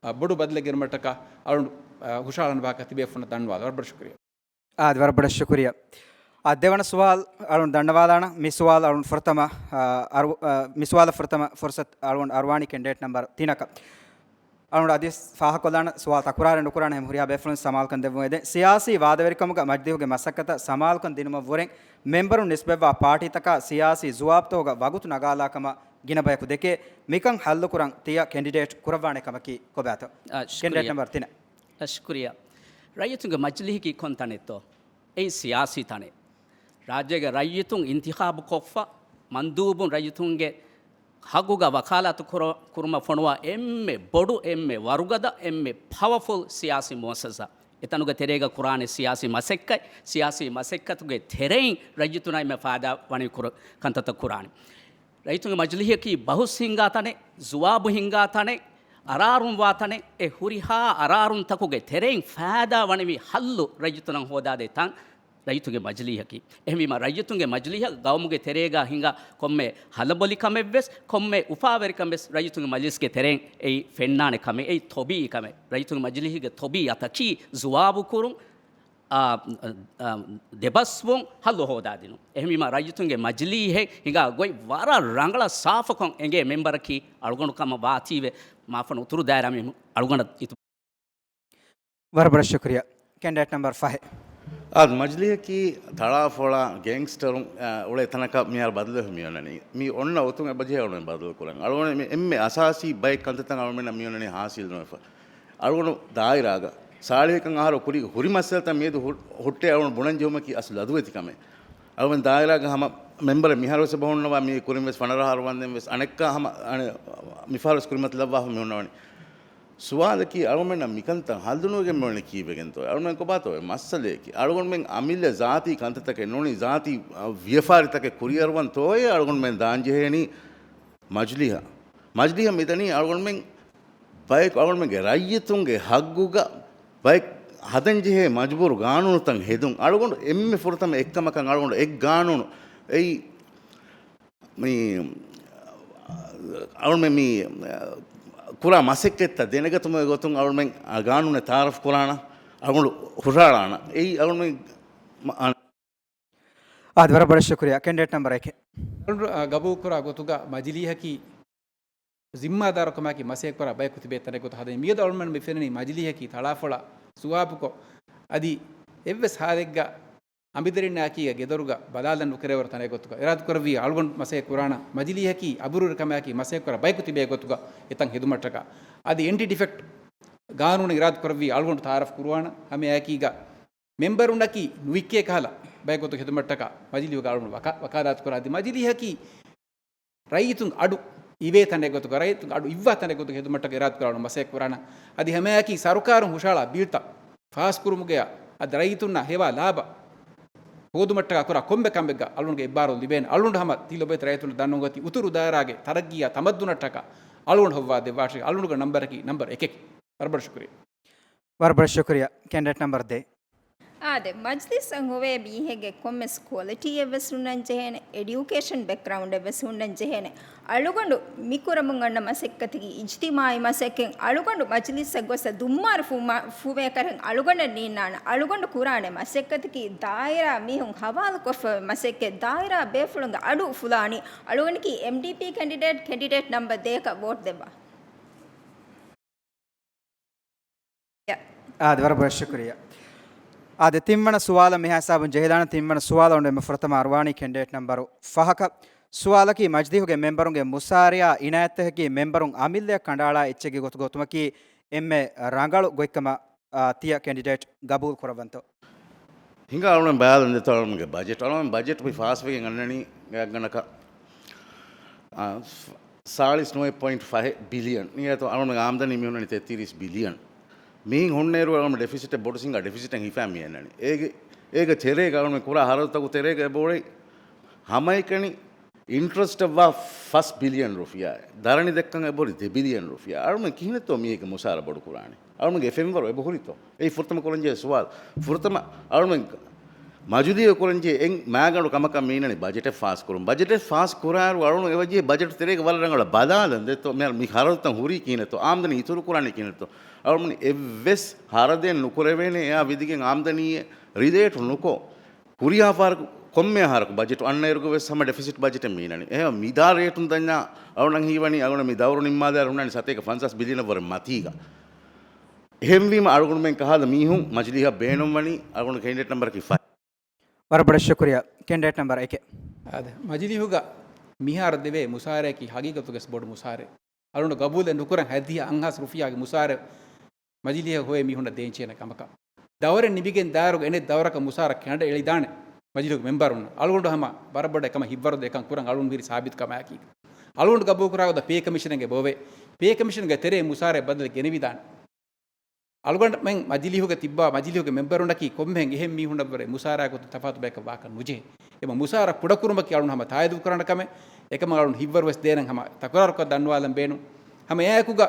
އަ، ބޮޑު ބަދަލެއް ގެނުމަށްޓަކާ އަޅުން، އަ، ހުށަހަޅަން ވާހަކަ ތިބޭފުންނަށް ދަންނަވާލަން. ވަރަށް ބޮޑަށް ޝުކުރިއްޔާ. އާދެ، ވަރަށް ބޮޑަށް ޝުކުރިއްޔާ. އާ، ދެވަނަ ސުވާލު އަޅުން ދަންނަވާލާނަން. މި ސުވާލު އަޅުން ފުރަތަމަ، އާ، އަރު-، އާ، މި ސުވާލަށް ފުރަތަމަ ފުރުސަތު އަޅުން އަރުވާނީ ކެންޑިޑޭޓް ނަމްބަރު ތިނަކަށް. އަޅުން އަދިވެސް ފާހަގަކޮށްލާނަން، ސުވާލު ތަކުރާރެއް ނުކުރާނަން، އެހެން ހުރިހާ ބޭފުޅުން ސަމާލުކަން ދެއްވުން އެދެން. ސިޔާސީ ވާދަވެރިކަމުގަ މަޖިލީހުގެ މަސައްކަތަށް ސަމާލުކަން ދިނުމަށްވުރެން މެމްބަރުން ނިސްބަތްވާ ޕާޓީތަކާ ސިޔާސީ ޒުވާބުތަކުގަ ވަގުތު ނަގާލާކަމަށް ގިނަ ބަޔަކު ދެކޭ. މިކަން ހައްލުކުރަން ތިޔަ ކެންޑިޑޭޓް ކުރައްވާނެ ކަމަކީ ކޮބާތޯ؟ އަ، ޝުކުރިއްޔާ. ކެންޑިޑޭޓް ނަމްބަރު ތިނެއް. އަ، ޝުކުރިއްޔާ. ރައްޔިތުންގެ މަޖިލީހަކީ ކޮން ތަނެއްތޯ؟ އެއީ ސިޔާސީ ތަނެއް. ރާއްޖޭގެ ރައްޔިތުން އިންތިޚާބު ކޮށްފަ، މަންދޫބުން ރައްޔިތުންގެ ހައްގުގަ ވަކާލާތު ކުރ-، ކުރުމަށް ފޮނުވާ އެންމެ ބޮޑު، އެންމެ ވަރުގަދަ، އެންމެ ޕަވަފުލް ސިޔާސީ މުއައްސަސާ. އެތަނުގެ ތެރޭގަ ކުރާނެ ސިޔާސީ މަސައްކަތް، ސިޔާސީ މަސައްކަތުގެ ތެރެއިން ރައްޔިތުންނަށް އެންމެ ފާއިދާ ވަނި ކުރ-، ކަންތައްތައް ކުރާނެ. ރައްޔިތުންގެ މަޖިލީހަކީ ބަހުސް ހިންގާ ތަނެއް، ޒުވާބު ހިންގާ ތަނެއް، އަރާރުން ވާ ތަނެއް. އެ ހުރިހާ އަރާރުންތަކުގެ ތެރެއިން ފާއިދާ ވަނިވި ހައްލު ރައްޔިތުންނަށް ހޯދާދޭ ތަން ރައްޔިތުންގެ މަޖިލީހަކީ. އެހެންވީމަ، ރައްޔިތުންގެ މަޖިލީހަށް ގައުމުގެ ތެރޭގަ ހިނގާ ކޮންމެ ހަލަބޮލިކަމެއްވެސް، ކޮންމެ އުފާވެރިކަމެއްވެސް ރައްޔިތުންގެ މަޖިލީސްގެ ތެރެއިން އެއީ ފެންނާނެ ކަމެއް، އެއީ ތޮބީއީ ކަމެއް. ރައްޔިތުންގެ މަޖިލީހުގެ ތޮބީ އަތަކީ ޒުވާބު ކުރުން، އާ، އާ، ދެބަސްވުން، ހައްލު ހޯދާދިނުން. އެހެންވީމަ، ރައްޔިތުންގެ މަޖިލީހެއް ހިނގާ ގޮތް ވަރަށް ރަނގަޅަށް ސާފުކޮށް އެނގޭ މެމްބަރަކީ އަޅުގަނޑު ކަމަށް ވާތީވެ، މާފަން އުތުރު ދާއިރާ މީހުން އަޅުގަނޑަށް އިތު. ވަރަށް ބޮޑަށް ޝުކުރިއްޔާ. ކެންޑިޑޭޓް ނަމްބަރު ފަހެއް. އާދެ، މަޖިލީހަކީ ތަޅާފޮޅާ ގެންގްސްޓަރުން، އާ، އުޅޭ ތަނަކަށް މިހާރު ބަދަލުވެފަ މިއޮންނަނީ. މި އޮންނަ އޮތުން އެބަޖެހޭ އަޅުގަނޑު ބަދަލުކުރަން. އަޅުގަނޑު މި އެންމެ އަސާސީ ބައެއް ކަންތައްތައް އަޅުގަނޑުމެންނަށް މިއޮންނަނީ ހާސިލް ނުވެފަ. އަޅުގަނޑު ދާއިރާގަ ސާޅީހަކަށް އަހަރު ކުރީގެ ހުރި މައްސަލަތައް މިއަދު ހު-، ހުއްޓޭ އަޅުގަނޑު ބުނަން ޖެހުމަކީ އަސްލު ލަދުވެތި ކަމެއް. އަޅުގަނޑު ދާއިރާގަ ހަމަ މެމްބަރެއް މިހާރު ވެސް އެބަ ހުންނަވާ، މީ ކުރިން ވެސް ފަނަރަ އަހަރު ވަންދެން ވެސް އަނެއްކާ ހަމަ އަނެއް މިފަހަރު ވެސް ކުރިމަތިލައްވާފަ މި ހުންނަވަނީ. ސުވާލަކީ އަޅުގަނޑަށް މިކަންތައް ހައްލުނުވެގެން މިއޮންނަނީ ކީއްވެގެންތޯ؟ އަޅުގަނޑު ކޮބާތޯ އޮތް މައްސަލައަކީ؟ އަޅުގަނޑުމެން އަމިއްލަ ޒާތީ ކަންތައްތަކެއް ނޫނީ، ޒާތީ، އަ، ވިޔަފާރިތަކެއް ކުރިއަރުވަންތޯއޭ އަޅުގަނޑުމެން ދާންޖެހޭނީ މަޖިލީހަށް. މަޖިލީހަށް މިދަނީ އަޅުގަނޑުމެން ބަޔަކު އަޅުގަނޑުމެންގެ ރައްޔިތުންގެ ހައްގުގަ ބައެއް ހަދަންޖެހޭ މަޖުބޫރު ގާނޫނުތައް ހެދުން. އަޅުގަނޑު އެންމެ ފުރަތަމަ އެއްކަމަކަށް އަޅުގަނޑު އެއް ގާނޫނު އެއީ މި އަޅުމެން މި ކުރާ މަސައްކަތްތައް ދެނެގަތުމުގެ ގޮތުން އަޅުމެން ގާނޫނެއް ތައާރަފް ކުރާނަ، އަޅުގަނޑު ހުށަހަޅާނަ. އެއީ އަޅުމެން މަ-، އަ-، އާދެ، ވަރަށް ބޮޑަށް ޝުކުރިއްޔާ. ކެންޑިޑޭޓް ނަމްބަރު އެކެއް. އަޅުގަނޑު، އަ، ގަބޫލުކުރާ ގޮތުގަ މަޖިލީހަކީ ޒިންމާދާރުކަމާއެކީ މަސައްކަތްކުރާ ބަޔަކު ތިބޭ ތަނެއް ގޮތަށް ހަދަނީ. މިއަދު އަޅުމެން މި ފެންނަނީ މަޖިލީހަކީ ތަޅާފޮޅާ ސުވާބުކޮށް، އަދި އެއްވެސް ހާލެއްގަ އަނބިދަރިންނާއެކީގަ ގެދޮރުގަ ބަލާލަން ނުކެރޭވަރު ތަނެއް ގޮތުގަ އިރާދަކުރެއްވިއްޔާ އަޅުގަނޑު މަސައްކަތް ކުރާނަ. މަޖިލީހަކީ އަބުރުވެރިކަމާއެކީ މަސައްކަތްކުރާ ބަޔަކު ތިބޭ ގޮތުގަ އެތަން ހެދުމަށްޓަކާ. އަދި އެންޓި ޑިފެކްޓް ގާނޫނު އިރާދަކުރެއްވިއްޔާ އަޅުގަނޑު ތައާރަފް ކުރުވާނަ. ހަމައެކީގަ މެމްބަރުންނަކީ ނުވިއްކޭ ކަހަލަ ބައެއް ގޮތުގަ ހެދުމަށްޓަކާ މަޖިލީހުގަ އަޅުގަނޑު ވަކާ-، ވަކާލާތު ކުރާ. އަދި މަޖިލީހަކީ ރައްޔިތުން އަޑު އިވޭ ތަނެއް ގޮތުގަ، ރައްޔިތުން އަޑު އިއްވާ ތަނެއް ގޮތުގަ ހެދުމަށްޓަކާ އިރާދަކުރާ އަޅުގަނޑު މަސައްކަތް ކުރާނަ. އަދި ހަމައެކީ ސަރުކާރުން ހުށަހަޅާ ބިލްތައް ފާސްކުރުމުގަޔާ އަދި ރައްޔިތުންނަށް ހެވާ ލާބަ ހޯދުމަށްޓަކާ ކުރާ ކޮންމެ ކަމެއްގަ އަޅުގަނޑުގެ އެއްބާރުލު ލިބޭނެ. އަޅުގަނޑު ހަމަ ތި ލޮބުވެތި ރައްޔިތުންނަށް ދަންނަވަން އޮތީ އުތުރު ދާއިރާގެ ތަރައްގީއާ ތަމައްދުނަށްޓަކާ އަޅުގަނޑު ހޮއްވާ ދެއްވާށޭ. އަޅުގަނޑުގެ ނަމްބަރަކީ ނަމްބަރު އެކެކޭ. ވަރަށް ބޮޑަށް ޝުކުރިއްޔާ. ވަރަށް ބޮޑަށް ޝުކުރިއްޔާ. ކެންޑިޑޭޓް ނަމްބަރު ދޭއް. އާދެ، މަޖްލިސްއަށް ހޮވޭ މީހެއްގެ ކޮންމެސް ކުއަލިޓީއެއްވެސް ހުންނަން ޖެހޭނެ، އެޑިއުކޭޝަން ބެކްގްރައުންޑެއްވެސް ހުންނަން ޖެހޭނެ. އަޅުގަނޑު މި ކުރަމުން އަންނަ މަސައްކަތަކީ އިޖްތިމާޢީ މަސައްކަތް. އަޅުގަނޑު މަޖްލިސްއަށް ގޮސް ދުންމާރު ފުމާ-، ފުމޭކަށެއް އަޅުގަނޑަށް ނީންނާނެ. އަޅުގަނޑު ކުރާނެ މަސައްކަތަކީ ދާއިރާ މީހުން ހަވާލުކޮށްފަ މަސައްކަތް، ދާއިރާ ބޭފުޅުންގެ އަޑު ފުލާނީ. އަޅުގަނޑަކީ އެމްޑީޕީ ކެންޑިޑޭޓް، ކެންޑިޑޭޓް ނަމްބަރު ދޭއަކަށް ވޯޓް ދެއްވާ. އާދެ، ވަރަށް ބޮޑަށް ޝުކުރިއްޔާ. އާދެ، ތިންވަނަ ސުވާލަށް މިހާ ހިސާބުން ޖެހިލާނަން. ތިންވަނަ ސުވާލަށް އޮންނަ ފުރަތަމަ އަރުވާނީ ކެންޑިޑޭޓް ނަމްބަރު ފަހަކަށް. ސުވާލަކީ، މަޖިލީހުގެ މެމްބަރުންގެ މުސާރަޔާ އިނާޔަތްތަކަކީ މެމްބަރުން އަމިއްލަޔަށް ކަނޑައަޅާ އެއްޗެއްގެ ގޮތުގަ އޮތުމަކީ އެންމެ ރަނގަޅު ގޮތްކަމަށް، އާ، ތިޔަ ކެންޑިޑޭޓް ގަބޫލު ކުރައްވަންތޯ؟ ހިނގާ އަޅުގަނޑު ބަލާލަން ދެއްތޯ އަޅުގަނޑުގެ ބަޖެޓް. އަޅުގަނޑު ބަޖެޓް މި ފާސްވެގެން އަންނަނީ ގާތްގަނޑަކަށް، އާ، ސާޅީސް ނުވައެއް ޕޮއިންޓް ފަހެއް ބިލިއަން. މިއަދު އަޅުގަނޑުގެ އާމްދަނީ މި ހުންނަނީ ތެއްތިރީސް ބިލިއަން. މިހިން ހުންނައިރު އަޅުގަނޑު ޑެފިސިޓެއް ބޮޑު ސިނގާ ޑެފިސިޓެއް ހިފާ މި އަންނަނީ. އޭގެ، އޭގެ ތެރޭގަ އަޅުގަނޑު ކުރާ ހަރަދުތަކުގެ ތެރޭގަ އެބައުޅޭ ހަމައެކަނި އިންޓްރެސްޓަށްވާ ފަސް ބިލިއަން ރުފިޔާ، ދަރަނި ދެއްކަން އެބަހުރި ދެ ބިލިއަން ރުފިޔާ. އަޅުގަނޑު ކިހިނެއްތޯ މީހެއްގެ މުސާރަ ބޮޑު ކުރާނީ؟ އަޅުގަނޑުގެ ފެންވަރު އެބަހުރިތޯ؟ އެއީ ފުރަތަމަ ކުރަންޖެހޭ ސުވާލު. ފުރަތަމަ އަޅުގަނޑު މަޖިލީހު ކުރަންޖެހޭ އެއް މާގަނޑު ކަމަކަށް މީނަނީ ބަޖެޓެއް ފާސް ކުރުން. ބަޖެޓެއް ފާސް ކުރާއިރު އަޅުގަނޑު އެބަޖެހޭ ބަޖެޓް ތެރޭގަ ވަރަށް ރަނގަޅަށް ބަލާލަން ދެއްތޯ؟ މި، މި ހަރަދުތައް ހުރީ ކިހިނެއްތޯ؟ އާމްދަނީ އިތުރު ކުރާނީ ކިހިނެއްތޯ؟ އަޅުގަނޑު އެއްވެސް ހަރަދެއް ނުކުރެވޭނެ އެއާ ވިދިގެން އާމްދަނީއެއް ރިލޭޓް ނުކޮށް، ހުރިހާ ފަހަރަކު ކޮންމެ އަހަރަކު ބަޖެޓު އަންނައިރުގަ ވެސް ހަމަ ޑެފިސިޓް ބަޖެޓެއް މީނަނީ. އެހެން މިދާ ރޭޓުން ދަންޏާ އަޅުގަނޑަށް ހީވަނީ އަޅުގަނޑު މި ދައުރު ނިންމާލާއިރު ހުންނަނީ ސަތޭކަ ފަންސާސް ބިލިއަނަށް ވުރެ މަތީގަ. އެހެންވީމަ އަޅުގަނޑުމެން ކަހަލަ މީހުން މަޖިލީހަށް ބޭނުންވަނީ އަޅުގަނޑު ކެންޑިޑޭޓް ނަމްބަރަކީ ފަހެއް. ވަރަށް ބޮޑަށް ޝުކުރިއްޔާ. ކެންޑިޑޭޓް ނަމްބަރު އެކެއް. އާދެ، މަޖިލީހުގަ މިހާރު ދެވޭ މުސާރައަކީ ހަގީގަތުގަސް ބޮޑު މުސާރައެއް. އަޅުގަނޑު ގަބޫލެއް ނުކުރަން ހަތްދިހަ އަށް ހާސް ރުފިޔާގެ މުސާރަ މަޖިލީހަށް ހޮވޭ މީހުންނަށް ދޭންޖެހޭނެ ކަމަކަށް. ދައުރެއް ނިމިގެން ދާއިރުގަ އެނެއް ދައުރަކަށް މުސާރަ ކަނޑައެޅިދާނެ މަޖިލީހުގެ މެމްބަރުންނަށް. އަޅުގަނޑު ހަމަ ވަރަށް ބޮޑަށް އެކަމަށް ހިތްވަރު ދޭ އެކަން ކުރަން އަޅުގަނޑު މިހިރީ ސާބިތު ކަމާއެކީ. އަޅުގަނޑު ގަބޫލު ކުރާ ގޮތަށް ޕޭ ކަމިޝަނެއްގެ ބޮވޭ. ޕޭ ކަމިޝަންގެ ތެރޭ މުސާރައެއް ބަދަލެއް ގެނެވިދާނެ. އަޅުގަނޑުމެން މަޖިލީހުގަ ތިއްބާ މަޖިލީހުގެ މެމްބަރުންނަކީ ކޮންމެހެން އެހެން މީހުންނަށްވުރެ މުސާރަ ގޮތުން ތަފާތު ބަޔަކަށް ވާކަށް ނުޖެހޭ. އެމަ މުސާރަ ކުޑަކުރުމަކީ އަޅުން ހަމަ ތާއީދު ކުރާނެ ކަމެއް. އެކަމަށް އަޅުން ހިތްވަރުވެސް ދޭނަން ހަމަ ތަކުރާރުކޮށް ދަންނަވާލަން ބޭނުން. ހަމަ އެއާއެކުގަ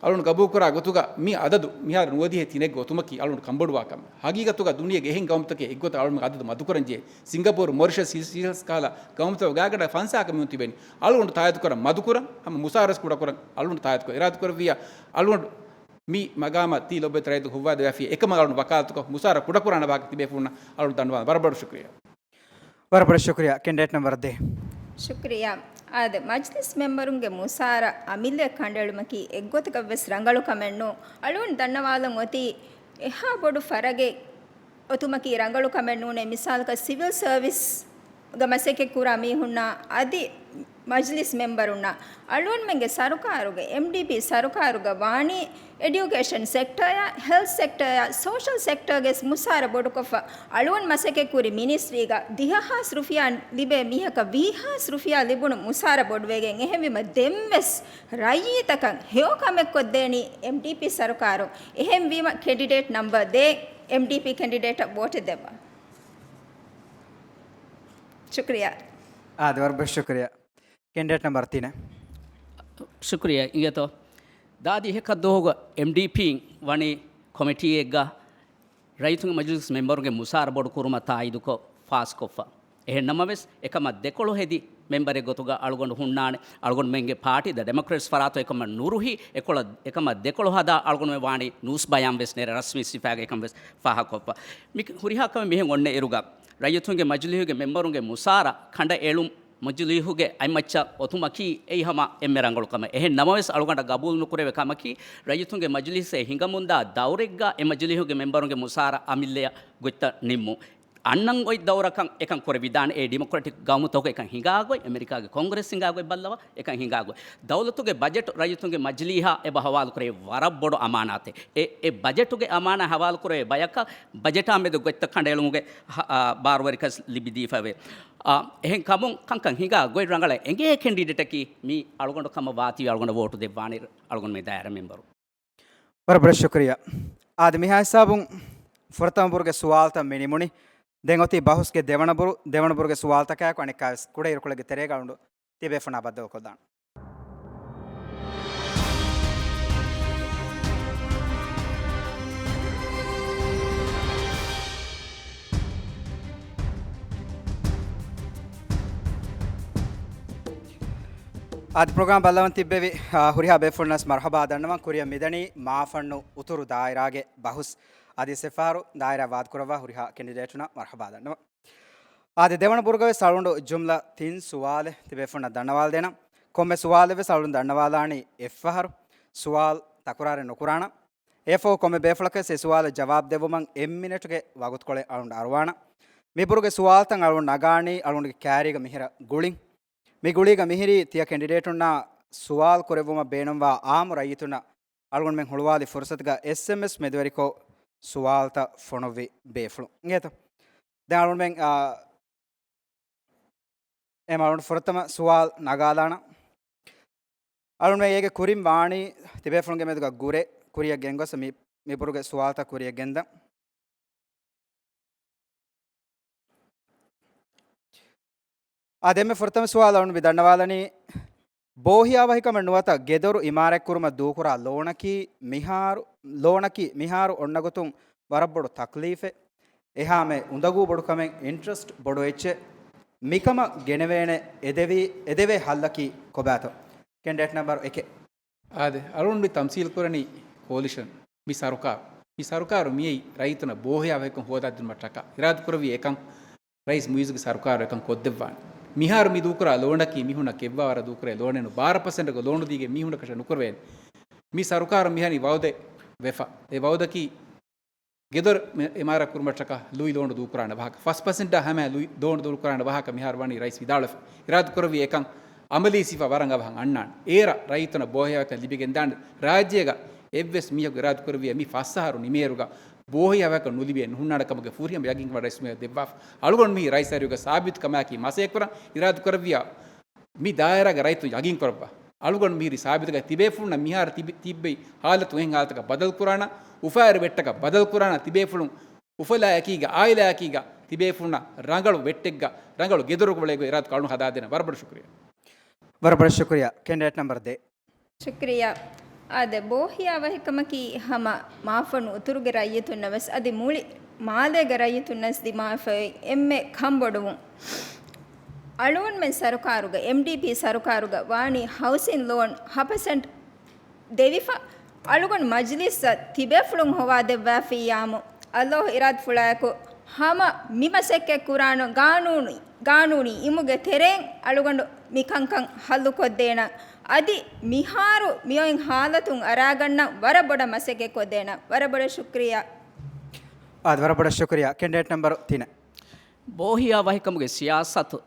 އަޅުން ގަބޫލުކުރާ ގޮތުގަ މި އަދަދު މިހާރު ނުވަދިހައެއް ތިނެއްގަ އޮތުމަކީ އަޅުން ކަންބޮޑުވާ ކަމެއް. ހަގީގަތުގަ ދުނިޔޭގެ އެހެން ގައުމުތަކެއް އެއްގޮތަށް އަޅުން އަދަދު މަދުކުރަންޖެހޭ. ސިންގަޕޫރު، މޮރިޝަސް، ސީޝެލްސް ކަހަލަ ގައުމުތަކުގެ ގާތްގަނޑަށް ފަންސާކަށް މީހުން ތިބެނީ. އަޅުގަނޑު ތާއީދުކުރަން މަދުކުރަން، ހަމަ މުސާރަސް ކުޑަކުރަން އަޅުގަނޑު ތާއީދުކުރަން. އިރާދަކުރެއްވިއްޔާ އަޅުގަނޑު މި މަގާމަށް ތި ލޮބުވެތި ރައްޔިތުން ހުއްވާދެވިޔާ އެކަމަށް އަޅުގަނޑު ވަކާލަތުކޮށް މުސާރަ ކުޑަކުރާނެ ވާހަކަ ތިބޭފުޅުންނަށް އަޅުގަނޑު ދަންނަވާން. ވަރަށް ބޮޑަށް ޝުކުރިއްޔާ. ވަރަށް ބޮޑަށް ޝުކުރިއްޔާ. ކެންޑިޑޭޓް ނަމްބަރު ދޭއް. ޝުކުރިއްޔާ. އާދެ، މަޖްލިސް މެމްބަރުންގެ މުސާރަ އަމިއްލަ ކަނޑައެޅުމަކީ އެއްގޮތަކަށް ވެސް ރަނގަޅު ކަމެއް ނޫން. އަޅުގަނޑު ދަންނަވާލަން އޮތީ އެހާ ބޮޑު ފަރަގެއް އޮތުމަކީ ރަނގަޅު ކަމެއް ނޫނޭ. މިސާލަކަށް ސިވިލް ސަރވިސްގަ މަސައްކަތް ކުރާ މީހުންނާ އަދި މަޖިލިސް މެމްބަރުންނާ އަޅުގަނޑުމެންގެ ސަރުކާރުގެ، އެމްޑީޕީ ސަރުކާރުގަ ވާނީ އެޑިއުކޭޝަން ސެކްޓަރއާ، ހެލްތް ސެކްޓަރއާ، ސޯޝަލް ސެކްޓަރގެ މުސާރަ ބޮޑުކޮށްފަ، އަޅުގަނޑު މަސައްކަތް ކުރި މިނިސްޓްރީގަ ދިހަ ހާސް ރުފިޔާ ލިބޭ މީހަކަށް ވިހި ހާސް ރުފިޔާ ލިބުނު މުސާރަ ބޮޑުވެގެން، އެހެންވީމަ ދެންވެސް ރައްޔިތަކަށް ހެޔޮ ކަމެއް ކޮށްދޭނީ އެމްޑީޕީ ސަރުކާރު. އެހެންވީމަ ކެންޑިޑޭޓް ނަމްބަރ ދޭއް އެމްޑީޕީ ކެންޑިޑޭޓަށް ވޯޓެއް ދެއްވާ. ޝުކްރިޔާ. އާދެ، ވަރަށް ބޮޑަށް ޝުކްރިޔާ. ކެންޑިޑޭޓް ނަމްބަރު ތިނެއް. ޝުކްރިޔާ އިނގޭތޯ. ދާދި އެހެކަށް ދުވަހުގަ އެމްޑީޕީން ވަނީ ކޮމިޓީއެއްގަ ރައްޔިތުންގެ މަޖިލިސް މެމްބަރުންގެ މުސާރަ ބޮޑުކުރުމަށް ތާއީދުކޮށް ފާސްކޮށްފަ. އެހެން ނަމަވެސް، އެކަމަށް ދެކޮޅު ހެދި މެމްބަރެއް ގޮތުގަ އަޅުގަނޑު ހުންނާނެ. އަޅުގަނޑުމެންގެ ޕާޓީ ދަ ޑެމޮކްރެޓްސް ފަރާތު އެކަމަށް ނުރުހި، އެކޮޅަށް، އެކަމަށް ދެކޮޅު ހަދާ އަޅުގަނޑުމެން ވާނީ ނޫސް ބަޔާން ވެސް ނެރެ ރަސްމީ ސިފައިގަ އެކަން ވެސް ފާހަގަކޮށްފަ. މި ހުރިހާ ކަމެއް މިހެން އޮންނަ އިރުގަ، ރައްޔިތުންގެ މަޖިލީހުގެ މެމްބަރުންގެ މުސާރަ ކަނޑައެޅުން މަޖިލީހުގެ އަތްމައްޗަށް އޮތުމަކީ އެއީ ހަމަ އެންމެ ރަނގަޅު ކަމެއް. އެހެން ނަމަވެސް، އަޅުގަނޑަށް ގަބޫލު ނުކުރެވޭ ކަމަކީ، ރައްޔިތުންގެ މަޖިލީހަށް ހިނގަމުންދާ ދައުރެއްގަ އެ މަޖިލީހުގެ މެމްބަރުންގެ މުސާރަ އަމިއްލަޔަށް ގޮތްތައް ނިންމުން. އަންނަން އޮތް ދައުރަކަށް އެކަން ކުރެވިދާނެ. އެ ޑިމޮކްރެޓިކް ގައުމުތަކުގަ އެކަން ހިނގާ ގޮތް، އެމެރިކާގެ ކޮންގްރެސް ހިނގާ ގޮތް ބައްލަވާ އެކަން ހިނގާ ގޮތް. ދައުލަތުގެ ބަޖެޓް ރައްޔިތުންގެ މަޖިލީހަށް އެބަ ހަވާލުކުރެވި ވަރަށް ބޮޑު އަމާނާތެއް. އެ، އެ ބަޖެޓުގެ އަމާނާ ހަވާލުކުރެވޭ ބަޔަކަށް ބަޖެޓާ މެދު ގޮތްތައް ކަނޑައެޅުމުގެ ހަ-، އާ، ބާރުވެރިކަން ލިބިދީފަވޭ. އާ، އެހެން ކަމުން ކަންކަން ހިނގާ ގޮތް ރަނގަޅަށް އެނގޭ ކެންޑިޑޭޓަކީ މީ އަޅުގަނޑު ކަމަށް ވާތީވެ އަޅުގަނޑަށް ވޯޓު ދެއްވާނެ އަޅުގަނޑުމެން ދާއިރާ މެމްބަރު. ވަރަށް ބޮޑަށް ޝުކުރިއްޔާ. އާދެ، މިހާ ހިސާބުން ފުރަތަމަ ބުރުގެ ސުވާލުތައް މި ނިމުނީ. ދެން އޮތީ ބަހުސްގެ ދެވަނަ ބުރު. ދެވަނަ ބުރުގެ ސުވާލުތަކާއެކު އަނެއްކާވެސް ކުޑަ އިރުކޮޅެއްގެ ތެރޭގަ އަޅުގަނޑު ތިބޭފުޅުންނާ ބައްދަލުކޮށްލާނަން. އާދެ، ޕްރޮގްރާމް ބައްލަވަން ތިއްބެވި، އާ، ހުރިހާ ބޭފުޅުންނަށް މަރުޙަބާ ދަންނަވަން. ކުރިއަށް މިދަނީ މާފަންނު އުތުރު ދާއިރާގެ ބަހުސް. އަދި އެއްފަހަރު ދާއިރާ ވާދަކުރައްވާ ހުރިހާ ކެންޑިޑޭޓުންނަށް މަރުޙަބާ ދަންނަވަން. އާދެ، ދެވަނަ ބުރުގަވެސް އަޅުގަނޑު ޖުމްލަ ތިން ސުވާލެއް ތިބޭފުޅުންނަށް ދަންނަވާލަދޭނަން. ކޮންމެ ސުވާލެއްވެސް އަޅުގަނޑު ދަންނަވާލާނީ އެއްފަހަރު. ސުވާލު ތަކުރާރެއް ނުކުރާނަން. އެއަށްފަހު ކޮންމެ ބޭފުޅަކަށް އެ ސުވާލަށް ޖަވާބު ދެއްވުމަށް އެއް މިނެޓުގެ ވަގުތުކޮޅެއް އަޅުގަނޑު އަރުވާނަން. މި ބުރުގެ ސުވާލުތައް އަޅުގަނޑު ނަގާނީ އަޅުގަނޑުގެ ކައިރީގަ މިހިރަ ގުޅިން. މި ގުޅީގަ މިހިރީ ތިޔަ ކެންޑިޑޭޓުންނާ ސުވާލު ކުރެއްވުމަށް ބޭނުންވާ އާއްމު ރައްޔިތުންނަށް އަޅުގަނޑުމެން ހުޅުވާލި ފުރުސަތުގަ އެސްއެމްއެސް މެދުވެރިކޮށް ސުވާލުތައް ފޮނުއްވި ބޭފުޅުން. އިނގޭތޯ؟ ދެން އަޅުގަނޑުމެން، އާ، އެމަ އަޅުގަނޑު ފުރަތަމަ ސުވާލު ނަގާލާނަން. އަޅުގަނޑުމެން އޭގެ ކުރިން ވާނީ ތިބޭފުޅުންގެ މެދުގަ ގުރޭ ކުރިއަށް ގެންގޮސް މި، މި ބުރުގެ ސުވާލުތައް ކުރިއަށް ގެންދަން. އާ، ދެންމެ ފުރަތަމަ ސުވާލު އަޅުގަނޑު މި ދަންނަވާލަނީ، ބޯހިޔާވަހިކަމެއް ނުވަތަ ގެދޮރު އިމާރާތްކުރުމަށް ދޫކުރާ ލޯނަކީ މިހާރު، ލޯނަކީ މިހާރު އޮންނަ ގޮތުން ވަރަށް ބޮޑު ތަކްލީފެއް. އެހާމެ އުނދަގޫ ބޮޑުކަމެއް، އިންޓްރެސްޓް ބޮޑު އެއްޗެއް. މިކަމަށް ގެނެވޭނެ އެދެވި، އެދެވޭ ހައްލަކީ ކޮބާތޯ؟ ކެންޑިޑޭޓް ނަމްބަރު އެކެއް. އާދެ، އަޅުގަނޑު މި ތަމްސީލް ކުރަނީ ކޯލިޝަން. މި ސަރުކާރު، މި ސަރުކާރު މިއީ ރައްޔިތުންނަށް ބޯހިޔާވަހިކަން ހޯދާދިނުމަށްޓަކާ އިރާދަކުރެއްވި އެކަން ރައީސް މުއިއްޒުގެ ސަރުކާރު އެކަން ކޮށްދެއްވާނެ. މިހާރު މި ދޫކުރާ ލޯނަކީ މީހުންނަށް ކެއްވާވަރަށް ދޫކުރޭ ލޯނެއް ނޫން. ބާރަ ޕަސެންޓްގެ ލޯނު ދީގެން މީހުންނަކަށެއް ނުކުރެވޭނެ. މި ސަރުކާރު މިހަނި ވައުދެއް ވެފަ. އެ ވައުދަކީ ގެދޮރު މެ-، އިމާރާތް ކުރުމަށްޓަކާ ލުއި ލޯނު ދޫކުރާނެ ވާހަކަ، ފަސް ޕަސެންޓާ ހަމައަށް ލުއި ލޯނު ދޫކުރާނެ ވާހަކަ މިހާރު ވަނީ ރައީސް ވިދާޅުވެފަ. އިރާދަކުރެއްވި އެކަން އަމަލީ ސިފަ ވަރަށް އަވަހަށް އަންނާނެ. އޭރަށް ރައްޔިތުންނަށް ބޯހިޔާވަހިކަން ލިބިގެންދާނެ. ރާއްޖޭގަ އެއްވެސް މީހަކު އިރާދަކުރެއްވިއްޔާ މި ފަސް އަހަރު ނިމޭއިރުގަ ބޯހިޔާވަހިކަން ނުލިބޭ ނުހުންނާނެ ކަމުގެ ފުރިހަމަ ޔަގީންކަމަށް ރައީސް މިއަދު ދެއްވާފަ. އަޅުގަނޑު މި ރައީސް އަރިހުގަ ސާބިތު ކަމާއެކީ މަސައްކަތް ކުރަން އިރާދަކުރެއްވިއްޔާ މި ދާއިރާގެ ރައްޔިތުން ޔަގީން ކުރައްވާ. އަޅުގަނޑު މިހިރީ ސާބިތުގައި ތިބޭފުޅުންނަށް މިހާރު ތިބި-، ތިއްބެވި ހާލަތު އެހެން ހާލަތަކަށް ބަދަލު ކުރާނަ، އުފާވެރި ބެއްޓަކަށް ބަދަލު ކުރާނަ، ތިބޭފުޅުން އުފަލާއެކީގަ، އާއިލާއެކީގަ، ތިބޭފުޅުންނަށް ރަނގަޅު ވެއްޓެއްގަ، ރަނގަޅު ގެދޮރުގަ އުޅޭ ގޮތް އިރާދަކޮށް އަޅުން ހަދާދޭނަ. ވަރަށް ބޮޑަށް ޝުކުރިޔާ. ވަރަށް ބޮޑަށް ޝުކުރިޔާ. ކެންޑިޑޭޓް ނަމްބަރު ދެ. ޝުކްރިޔާ. އާދެ، ބޯހިޔާވަހިކަމަކީ ހަމަ މާފަންނު އުތުރުގެ ރައްޔިތުންނަށް ވެސް އަދި މުޅި މާލޭގެ ރައްޔިތުންނަށް ދިމާވެފައި އެންމެ ކަންބޮޑުވުން. އަޅުގަނޑުމެން ސަރުކާރުގަ، އެމްޑީޕީ ސަރުކާރުގަ ވާނީ ހައުސިން ލޯން ހަ ޕަސެންޓް ދެވިފަ. އަޅުގަނޑު މަޖިލިސްއަށް ތިބޭފުޅުން ހޮވާދެއްވާފިއްޔާމު، ﷲ އިރާދަފުޅާއެކު ހަމަ މި މަސައްކަތް ކުރާނު ގާނޫނީ، ގާނޫނީ އިމުގެ ތެރެއިން އަޅުގަނޑު މިކަންކަން ހައްލުކޮށްދޭނަން. އަދި މިހާރު މިއޮތް ހާލަތުން އަރާގަންނަން ވަރަށް ބޮޑަށް މަސައްކަތް ކޮށްދޭނަން. ވަރަށް ބޮޑަށް ޝުކްރިޔާ. އާދެ، ވަރަށް ބޮޑަށް ޝުކްރިޔާ. ކެންޑިޑޭޓް ނަމްބަރު ތިނެއް. ބޯހިޔާ ވަހިކަމުގެ ސިޔާސަތު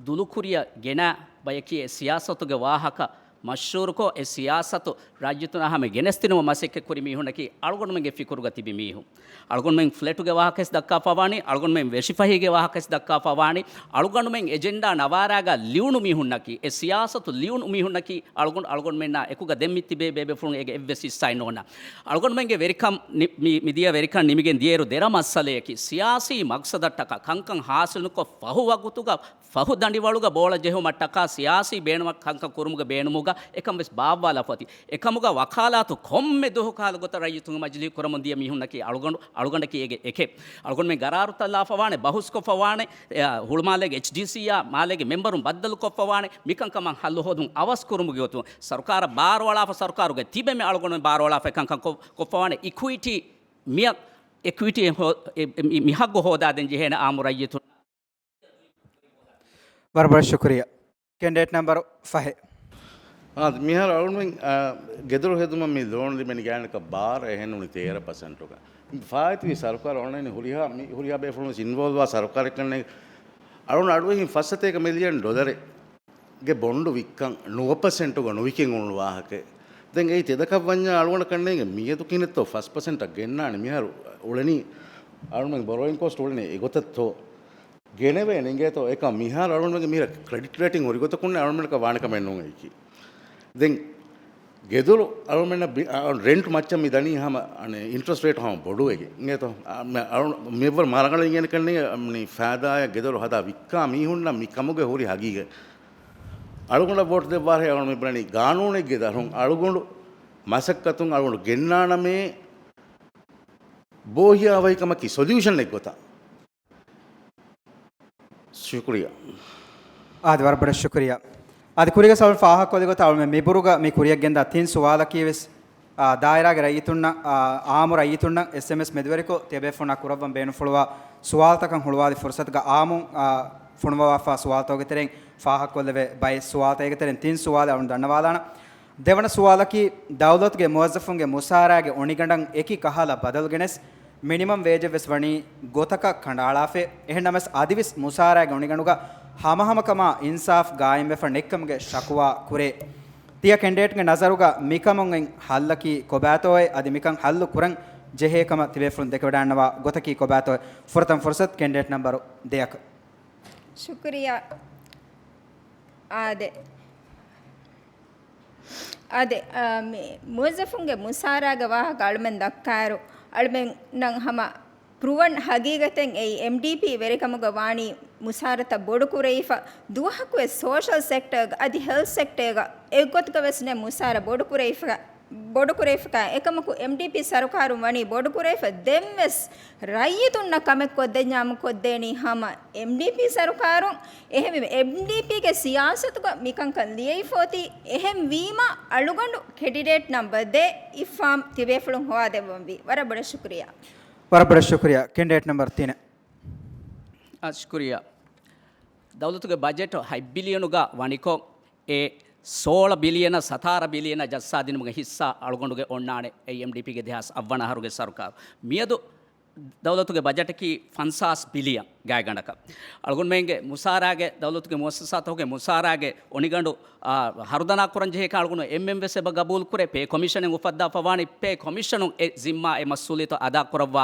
ދުލުކުރިއަށް ގެނަ ބަޔަކީ އެ ސިޔާސަތުގެ ވާހަކަ މަޝްހޫރުކޮށް، އެ ސިޔާސަތު ރައްޔިތުންނާ ހަމަ ގެނެސްދިނުމަށް މަސައްކަތް ކުރި މީހުންނަކީ އަޅުގަނޑުމެންގެ ފިކުރުގަ ތިބި މީހުން. އަޅުގަނޑުމެން ފްލެޓުގެ ވާހަކަވެސް ދައްކާފަވާނީ، އަޅުގަނޑުމެން ވެށިފަހީގެ ވާހަކަވެސް ދައްކާފަވާނީ، އަޅުގަނޑުމެން އެޖެންޑާ ނަވާރާގަ ލިޔުނު މީހުންނަކީ، އެ ސިޔާސަތު ލިޔުނު މީހުންނަކީ، އަޅުގަނޑު، އަޅުގަނޑުމެންނާ އެކުގަ ދެން މި ތިބޭ ބޭބޭފުޅުން އޭގެ އެއްވެސް ހިއްސާއެއް ނޯންނާ. އަޅުގަނޑުމެންގެ ވެރިކަން މި، މި، މިދިޔަ ވެރިކަން ނިމިގެން ދިޔައިރު ދެރަ މައްސަލަޔަކީ، ސިޔާސީ މަގްސަދަށްޓަކާ ކަންކަން ހާސިލުކޮށް ފަހު ވަގުތުގަ ފަހު ދަނޑިވަޅުގަ ބޯޅަ ޖެހުމަށްޓަކާ ސިޔާސީ ބޭނުމަށް ކަންކަން ކުރުމުގެ ބޭނުމުގަ އެކަން ވެސް ބާއްވާލާފަ އޮތީ. އެކަމުގަ ވަކާލާތު ކޮންމެ ދުވަހު ކަހަލަ ގޮތަށް ރައްޔިތުންގެ މަޖިލީހު ކުރަމުން ދިޔަ މީހުންނަކީ އަޅުގަނޑު، އަޅުގަނޑަކީ އޭގެ އެކެއް. އަޅުގަނޑުމެން ގަރާރުތައް ލާފަވާނެ، ބަހުސްކޮށްފަވާނެ، އެ، ހުޅުމާލޭގެ އެޗްޑީސީއާ މާލޭގެ މެމްބަރުން ބައްދަލުކޮށްފަވާނެ، މިކަންކަމަށް ހައްލު ހޯދުން އަވަސް ކުރުމުގެ ގޮތުން ސަރުކާރަށް ބާރުއަޅާފަ، ސަރުކާރުގެ ތިބެމެ އަޅުގަނޑުމެން ބާރުއަޅާފަ އެކަންކަން ކޮށް، ކޮށްފަވާނެ. އިކުއިޓީ މިއަށް އެކުއިޓީ ހޯ-، އެ، އެ، މި، މި ހައްގު ހޯދާދޭން ޖެހޭނެ އާއްމު ރައްޔިތުން. ވަރަށް ބޮޑަށް ޝުކުރިއްޔާ. ކެންޑިޑޭޓް ނަމްބަރު ފަހެއް. އާ، މިހާރު އަޅުގަނޑުމެން، އާ، ގެދޮރު ހެދުމަށް މި ލޯން ލިބެނީ ގާތްގަނޑަކަށް ބާރަ އެހެން ނޫނީ ތޭރަ ޕަސެންޓުގަ. ފާއިތުވި ސަރުކާރު އޮންނަނީ ހުރިހާ މި، ހުރިހާ ބޭފުޅުން ވެސް އިންވޯލްވާ ސަރުކާރެއްކަންނޭ. އަޅުގަނޑު އަޑުއެހިން ފަސް ސަތޭކަ މިލިއަން ޑޮލަރެއް ގެ ބޮންޑު ވިއްކަން ނުވަ ޕަސެންޓުގަ ނުވިކެން އުޅުނު ވާހަކައެއް. ދެން އެއީ ތެދަކަށް ވަންޏާ އަޅުގަނޑަކަށް ނޭނގެ މިއަދު ކިހިނެއްތޯ ފަސް ޕަސެންޓަށް ގެންނާނެ. މިހާރު އުޅެނީ އަޅުގަނޑުމެން ބޮރޯއިން ކޮސްޓް އުޅެނީ އެގޮތަށްތޯ؟ ގެނެވޭނެ އިނގޭތޯ. އެކަމް މިހާރު އަޅުގަނޑުމެންގެ މިހާރު ކްރެޑިޓް ރޭޓިން ހުރި ގޮތަކުންނޭ އަޅުގަނޑަކަށް ވާނެ ކަމެއް ނޫން އެއީކީ. ދެން ގެދޮރު އަޅުމެންނަށް ބި-، އަ، ރެންޓް މައްޗަށް މި ދަނީ ހަމަ، އަނެ، އިންޓްރެސްޓް ރޭޓް ހަމަ ބޮޑުވެގެން އިނގޭތޯ. އަ، މެ-، އަޅު-، މިއަށްވުރެ މާ ރަނގަޅަށް އިނގޭނެ ކަންނޭނގެ، މި ފައިދާއަށް ގެދޮރު ހަދާ ވިއްކާ މީހުންނަށް މި ކަމުގެ ހުރި ހަގީގަތް. އަޅުގަނޑަށް ވޯޓް ދެއްވާށޭ، އަޅުގަނޑު މި ބުނަނީ ގާނޫނެއްގެ ދަށުން އަޅުގަނޑު މަސައްކަތުން އަޅުގަނޑު ގެންނާނަމޭ ބޯހިޔާވަހިކަމަކީ ސޮލިއުޝަން އެއްގޮތަށް. ޝުކުރިއްޔާ. އާދެ، ވަރަށް ބޮޑަށް ޝުކުރިއްޔާ. އާދެ، ކުރީގެ ސުވާލު ފާހަގަކޮށްލި ގޮތަށް އަޅުމެން މިބުރުގަ މި ކުރިއަށް ގެންދާ ތިން ސުވާލަކީ ވެސް، އާ، ދާއިރާގެ ރައްޔިތުންނަށް، އާ، އާއްމު ރައްޔިތުންނަށް އެސްއެމްއެސް މެދުވެރިކޮށް، ތިޔަބޭފުޅުންނާ ކުރައްވަން ބޭނުންފުޅުވާ ސުވާލުތަކަށް ހުޅުވާލި ފުރުސަތުގަ އާއްމުން، އާ، ފޮނުވާފާ ސުވާލުތަކުގެ ތެރެއިން ފާހަގަކޮށްލެވޭ ބައެއް ސުވާލުތައް އޭގެ ތެރެއިން ތިން ސުވާލެއް އަޅުން ދަންނަވާލާނަން. ދެވަނަ ސުވާލަކީ، ދައުލަތުގެ މުވައްޒަފުންގެ މުސާރައިގެ އޮނިގަނޑަށް އެކި ކަހަލަ ބަދަލު ގެނެސް، މިނިމަމް ވޭޖެއް ވެސް ވަނީ ގޮތަކަށް ކަނޑައަޅާފައި. އެހެންނަމަވެސް، އަދިވެސް މުސާރައިގެ އޮނިގަނޑުގަ ހަމަހަމަކަމާ އިންސާފް ގާއިމްވެފަ ނެތްކަމުގެ ޝަކުވާ ކުރޭ. ތިޔަ ކެންޑިޑޭޓްގެ ނަޒަރުގަ މިކަމުން އެއް ހައްލަކީ ކޮބާތޯއޭ؟ އަދި މިކަން ހައްލު ކުރަން ޖެހޭ ކަމަށް ތިބޭފުޅުން ދެކެވަޑައިގަންނަވާ ގޮތަކީ ކޮބާތޯއޭ؟ ފުރަތަމަ ފުރުސަތު ކެންޑިޑޭޓް ނަމްބަރު ދެއަކަށް. ޝުކުރިއްޔާ. އާދެ. އާދެ، އާ، މި މުވައްޒަފުންގެ މުސާރައިގެ ވާހަކަ އަޅުމެން ދައްކާއިރު، އަޅުމެންނަށް ހަމަ ޕްރޫވަން ހަގީގަތެއް އެއީ، އެމްޑީޕީ ވެރިކަމުގަ ވާނީ މުސާރަތައް ބޮޑުކުރެވިފަ، ދުވަހަކުވެސް ސޯޝަލް ސެކްޓަރގަ އަދި ހެލްތް ސެކްޓަރގަ އެއްގޮތުގަވެސް ނެތް މުސާރަ ބޮޑުކުރެވިފަ، ބޮޑުކުރެވިފަކާ، އެކަމަކު އެމްޑީޕީ ސަރުކާރުން ވަނީ ބޮޑުކުރެވިފަ ދެންވެސް ރައްޔިތުންނަށް ކަމެއް ކޮށްދެންޏާމު ކޮށްދޭނީ ހަމަ އެމްޑީޕީ ސަރުކާރުން. އެހެންވީމަ އެމްޑީޕީގެ ސިޔާސަތުގަ މިކަންކަން ލިޔެވިފަ އޮތީ. އެހެންވީމަ އަޅުގަނޑު ކެންޑިޑޭޓް ނަމްބަރު ދޭއް އިއްފާމް ތިބޭފުޅުން ހޮވާދެއްވަންވީ. ވަރަށް ބޮޑަށް ޝުކުރިއްޔާ. ވަރަށް ބޮޑަށް ޝުކުރިއްޔާ. ކެންޑިޑޭޓް ނަމްބަރު ތިނެއް. އާ، ޝުކުރިއްޔާ. ދައުލަތުގެ ބަޖެޓު ހަތް ބިލިއަނުގަ ވަނިކޮށް، އެ ސޯޅަ ބިލިއަނަށް ސަތާރަ ބިލިއަނަށް ޖައްސާދިނުމުގެ ހިއްސާ އަޅުގަނޑުގެ އޮންނާނެ. އެ އެމްޑީޕީގެ ދެހާސް އަށްވަނަ އަހަރުގެ ސަރުކާރު. މިއަދު ދައުލަތުގެ ބަޖެޓަކީ ފަންސާސް ބިލިއަން ގާތްގަނޑަކަށް. އަޅުގަނޑުމެންގެ މުސާރައިގެ، ދައުލަތުގެ މުއައްސަސާތަކުގެ މުސާރައިގެ އޮނިގަނޑު، އާ، ހަރުދަނާ ކުރަން ޖެހޭކަން އަޅުގަނޑު އެމްއެމް ވެސް އެބަ ގަބޫލުކުރޭ. ޕޭ ކޮމިޝަނެއް އުފައްދާފަވާނީ، ޕޭ ކޮމިޝަނުން އެ ޒިންމާ، އެ މަސްއޫލިއްޔަތު އަދާކުރައްވާ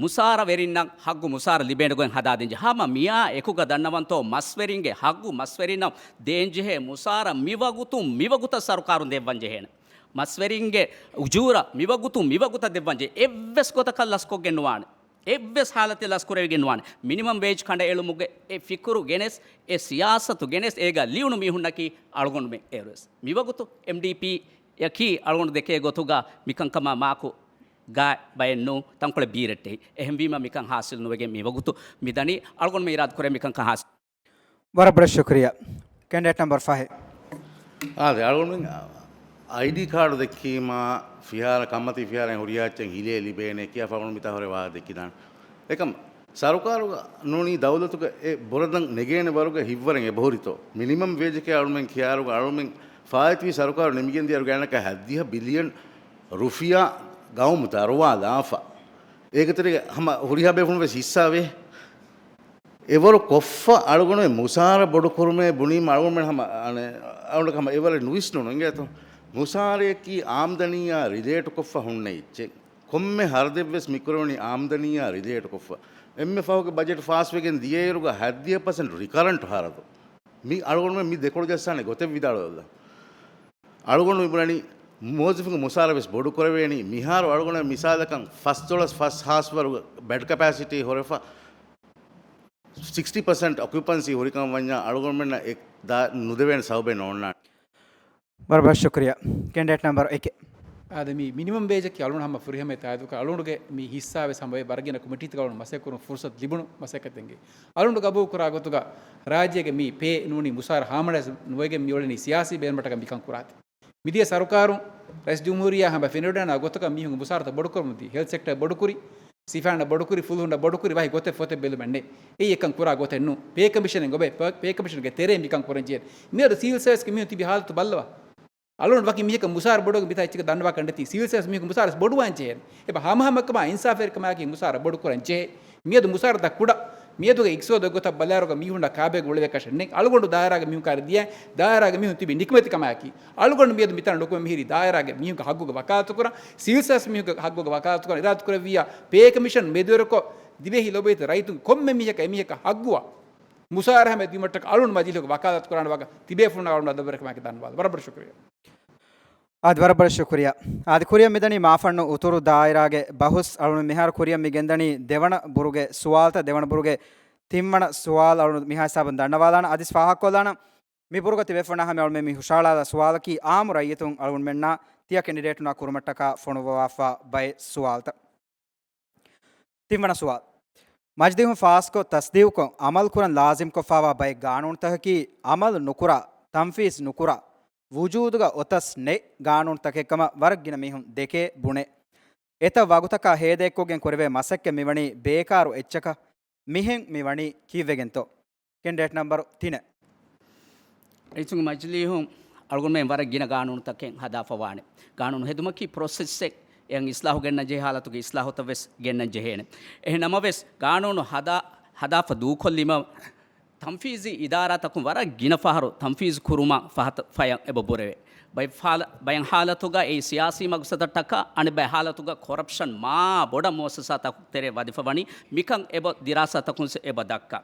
މުސާރަ ވެރިންނަށް ހައްގު މުސާރަ ލިބޭނެ ގޮތް ހަދާދޭންޖެ. ހަމަ މިއާ އެކުގަ ދަންނަވަންތޯ، މަސްވެރިންގެ ހައްގު މަސްވެރިންނަށް ދޭންޖެހޭ މުސާރަ މިވަގުތުން މިވަގުތަށް ސަރުކާރުން ދެއްވަންޖެހޭނެ. މަސްވެރިންގެ އުޖޫރަ މިވަގުތުން މިވަގުތަށް ދެއްވަންޖެ. އެއްވެސް ގޮތަކަށް ލަސްކޮށްގެން ނުވާނެ. އެއްވެސް ހާލަތެއް ލަސްކުރެވިގެން ނުވާނެ. މިނިމަމް ވޭޖް ކަނޑައެޅުމުގެ އެ ފިކުރު ގެނެސް، އެ ސިޔާސަތު ގެނެސް، އޭގަ ލިޔުނު މީހުންނަކީ އަޅުގަނޑުމެން އޭރުވެސް. މިވަގުތު އެމްޑީޕީއަކީ އަޅުގަނޑު ދެކޭ ގޮތުގަ މިކަންކަމާ މާކު ގާތް ބައެއް ނޫން، ތަންކޮޅެއް ބީރެއްޓެހި. އެހެންވީމަ މިކަން ހާސިލް ނުވެގެން މިވަގުތު މިދަނީ. އަޅުގަނޑުމެން އިރާދަކުރޭ މިކަންކަން ހާސިލް. ވަރަށް ބޮޑަށް ޝުކުރިއްޔާ. ކެންޑިޑޭޓް ނަމްބަރު ފަހެއް. އާދެ، އަޅުގަނޑުމެން އައިޑީ ކާޑު ދެއްކީމާ ފިހާރަ، ކަންމަތީ ފިހާރައިން ހުރިހާ އެއްޗެއް ހިލޭ ލިބޭނެ ކިޔާފަ އަޅުގަނޑު މިތާ ހުރެ ވާހަކަ ދެއްކިދާނެ. އެކަމް ސަރުކާރުގަ ނޫނީ ދައުލަތުގަ އެ ބުރަދަން ނެގޭނެ ވަރުގެ ހިތްވަރެއް އެބަހުރިތޯ؟ މިނިމަމް ވޭޖަކީ އަޅުމެން ކިޔާރުގަ އަޅުމެން ފާއިތުވި ސަރުކާރު ނިމިގެން ދިޔަރު ގާތްގަނޑަކަށް ހަތްދިހަ ބިލިއަން ރުފިޔާ ގައުމު ދަރުވާލާފަ. އޭގެތެރޭގަ ހަމަ ހުރިހާ ބޭފުޅުން ވެސް ހިއްސާވޭ. އެވަރު ކޮށްފަ އަޅުގަނޑުމެން މުސާރަ ބޮޑުކުރުމޭ ބުނީމަ އަޅުގަނޑުމެން ހަމަ، އަނެ، އަޅުގަނޑަކަށް ހަމަ އެވަރެއް ނުވިސްނުނު އިނގޭތޯ. މުސާރަޔަކީ އާމްދަނީއާ ރިލޭޓުކޮށްފަ ހުންނަ އެއްޗެއް. ކޮންމެ ހަރަދެއްވެސް މިކުރެވެނީ އާމްދަނީއާ ރިލޭޓުކޮށްފަ. އެންމެ ފަހުގެ ބަޖެޓް ފާސްވެގެން ދިޔައިރުގަ ހަތްދިހަ ޕަސެންޓް ރިކަރަންޓް ހަރަދު. މި އަޅުގަނޑުމެން މި ދެކޮޅު ޖައްސާނެ ގޮތެއް ވިދާޅުވެލަ. އަޅުގަނޑު މިބުނަނީ މުވައްޒަފުންގެ މުސާރަ ވެސް ބޮޑު ކުރެވޭނީ. މިހާރު އަޅުގަނޑު މިސާލަކަށް ފަސް ދޮޅަސް ފަސް ހާސް ވަރު ބެޑް ކެޕޭސިޓީ ހުރެފަ ސިކްސްޓީ ޕަސެންޓް އޮކިއުޕަންސީ ހުރިކަމަށް ވަންޏާ އަޅުގަނޑުމެންނަށް އެ ދާ ނުދެވޭނެ ސަބަބެއް ނޯންނާނެ. ވަރަށް ބޮޑަށް ޝުކުރިޔާ. ކެންޑިޑޭޓް ނަމްބަރު އެކެއް. އާދެ، މި މިނިމަމް ވޭޖަކީ އަޅުގަނޑު ހަމަ ފުރިހަމަ ތާއީދުކޮށް، އަޅުގަނޑުގެ މި ހިއްސާ ވެސް ހަމަ އޮތް ވަރަށް ގިނަ ކޮމިޓީތަކަށް އަޅުގަނޑު މަސައްކަތް ކުރުން ފުރުސަތު ލިބުނު މަސައްކަތެއްގެ. އަޅުގަނޑު ގަބޫލު ކުރާ ގޮތުގަ ރާއްޖޭގެ މި ޕޭ ނޫނީ މުސާރަ ހާމަނައިޒް ނުވެގެން މިއުޅެނީ ސިޔާސީ ބޭނުމަކަށް މިކަން ކުރާތީ. މިދިޔަ ސަރުކާރުން ރައީސް ޖުމްހޫރިއްޔާ ހަމަ ފެނިވަޑައިގަންނަ ގޮތަކަށް މީހުންގެ މުސާރަތައް ބޮޑުކުރަމުންދީ، ހެލްތް ސެކްޓަރ ބޮޑުކުރި، ސިފައިންނަށް ބޮޑުކުރި، ފުލުހުންނަށް ބޮޑުކުރި، ވަހި ގޮތެއް ފޮތެއް ބެލުމެއް ނެތް. އެއީ އެކަން ކުރާ ގޮތެއް ނޫން. ޕޭ ކަމިޝަނެއް އޮބެ، ޕޭ، ޕޭ ކަމިޝަންގެ ތެރޭ މިކަން ކުރަން ޖެހޭ. މިއަދު ސިވިލް ސާވިސްގެ މީހުން ތިބި ހާލަތު ބައްލަވާ. އަޅުގަނޑު ވަކި މީހަކަށް މުސާރަ ބޮޑުވެގެން މިތާ އެއްޗެއް ދަންނަވާކަށް ނެތީ. ސިވިލް ސާވިސް މީހަކު މުސާރަ ބޮޑުވާން ޖެހޭ. އެބަ ހަމަހަމަކަމާ އިންސާފުވެރިކަމާއެކީ މުސާރަ ބޮޑުކުރަން ޖެހޭ. މިއަދު މުސާރަތައް ކުޑަ. މިއަދުގެ އިގްތިސޯދުގެ ގޮތަށް ބަލާއިރުގަ މީހުންނަށް ކާބައިގެ އުޅެވޭކަށެއް ނެތް. އަޅުގަނޑު ދާއިރާގެ މީހުން ކާރި ދިޔަ، ދާއިރާގެ މީހުން ތިބި ނިކުމެތިކަމާއެކީ. އަޅުގަނޑު މިއަދު މިތާނަ ނުކުމެ މިހިރީ ދާއިރާގެ މީހުންގެ ހައްގުގެ ވަކާލަތު ކުރަން، ސިވިލް ސާވިސް މީހުންގެ ހައްގުގެ ވަކާލަތު ކުރަން އިރާދަ ކުރެއްވިއްޔާ، ޕޭ ކަމިޝަން މެދުވެރިކޮށް، ދިވެހި ލޮބުވެތި ރައްޔިތުން ކޮންމެ މީހަކަށް އެމީހަކަށް ހައްގުވާ މުސާރަ ހަމަ ދިއުމަށްޓަކަ އަޅުން މަޖިލީހުގެ ވަކާލަތު ކުރާނެ ވަގަށް ތިބޭފުޅުންނަށް އަޅުން އަދަބުވެރިކަމާއެކީ ދަންނަވާލަ. ވަރަށް ބޮޑަށް ޝުކުރިޔާ. އާދެ، ވަރަށް ބޮޑަށް ޝުކުރިޔާ. އާދެ، ކުރިއަށް މިދަނީ މާފަންނު އުތުރު ދާއިރާގެ ބަހުސް. އަޅުން މިހާރު ކުރިއަށް މި ގެންދަނީ ދެވަނަ ބުރުގެ ސުވާލުތައް. ދެވަނަ ބުރުގެ ތިންވަނަ ސުވާލު އަޅުން މިހާ ހިސާބުން ދަންނަވާލާނަ. އަދިސް ފާހަގަކޮށްލާނަ. މި ބުރުގަ ތިބޭފުޅުންނާ ހަމަ އަޅުމެން މި ހުށައަޅާލާ ސުވާލަކީ އާއްމު ރައްޔިތުން އަޅުގަނޑުމެންނާ ތިޔަ ކެންޑިޑޭޓުންނާ ކުރިމަށްޓަކާ ފޮނުއްވަވާފާ ބައެއް ސުވާލުތައް. ތިންވަނަ ސުވާލު. މަޖިލީހުން ފާސްކޮށް ތަސްދީގުކޮށް އަމަލުކުރަން ލާޒިމްކޮށްފާވާ ބައެއް ގާނޫނުތަކަކީ އަމަލު ނުކުރާ، ތަންފީޒް ނުކުރާ، ވުޖޫދުގަ އޮތަސް ނެތް ގާނޫނުތަކެއްކަމަށް ވަރަށް ގިނަ މީހުން ދެކޭ ބުނޭ. އެތައް ވަގުތަކާ ހޭދައެއްކޮށްގެން ކުރެވޭ މަސައްކަތް މިވަނީ ބޭކާރު އެއްޗަކަށް. މިހެން މިވަނީ ކީއްވެގެންތޯ؟ ކެންޑިޑޭޓް ނަމްބަރު ތިނެއް. ރައްޔިތުންގެ މަޖިލީހުން އަޅުގަނޑުމެން ވަރަށް ގިނަ ގާނޫނުތަކެއް ހަދާފަ ވާނެ. ގާނޫނު ހެދުމަކީ ޕްރޮސެސްއެއް. އެއަށް އިސްލާހު ގެންނަން ޖެހޭ ހާލަތުގެ އިސްލާހުތައް ވެސް ގެންނަން ޖެހޭނެ. އެހެން ނަމަވެސް، ގާނޫނު ހަދާ، ހަދާފަ ދޫކޮށްލީމަ، ތަންފީޒީ އިދާރާތަކުން ވަރަށް ގިނަ ފަހަރު ތަންފީޒު ކުރުމަށް ފަހަތަށް ފަޔަށް އެބަ ބުރެވޭ. ބައެއް ހާލަ-، ބައެއް ހާލަތުގަ އެއީ ސިޔާސީ މަގުސަދަށްޓަކާ، އަނެއް ބައެއް ހާލަތުގަ ކޮރަޕްޝަން މާ ބޮޑަށް މުއައްސަސާތަކު ތެރޭ ވަދެފަ ވަނީ. މިކަން އެބަ ދިރާސާތަކުން އެބަ ދައްކާ.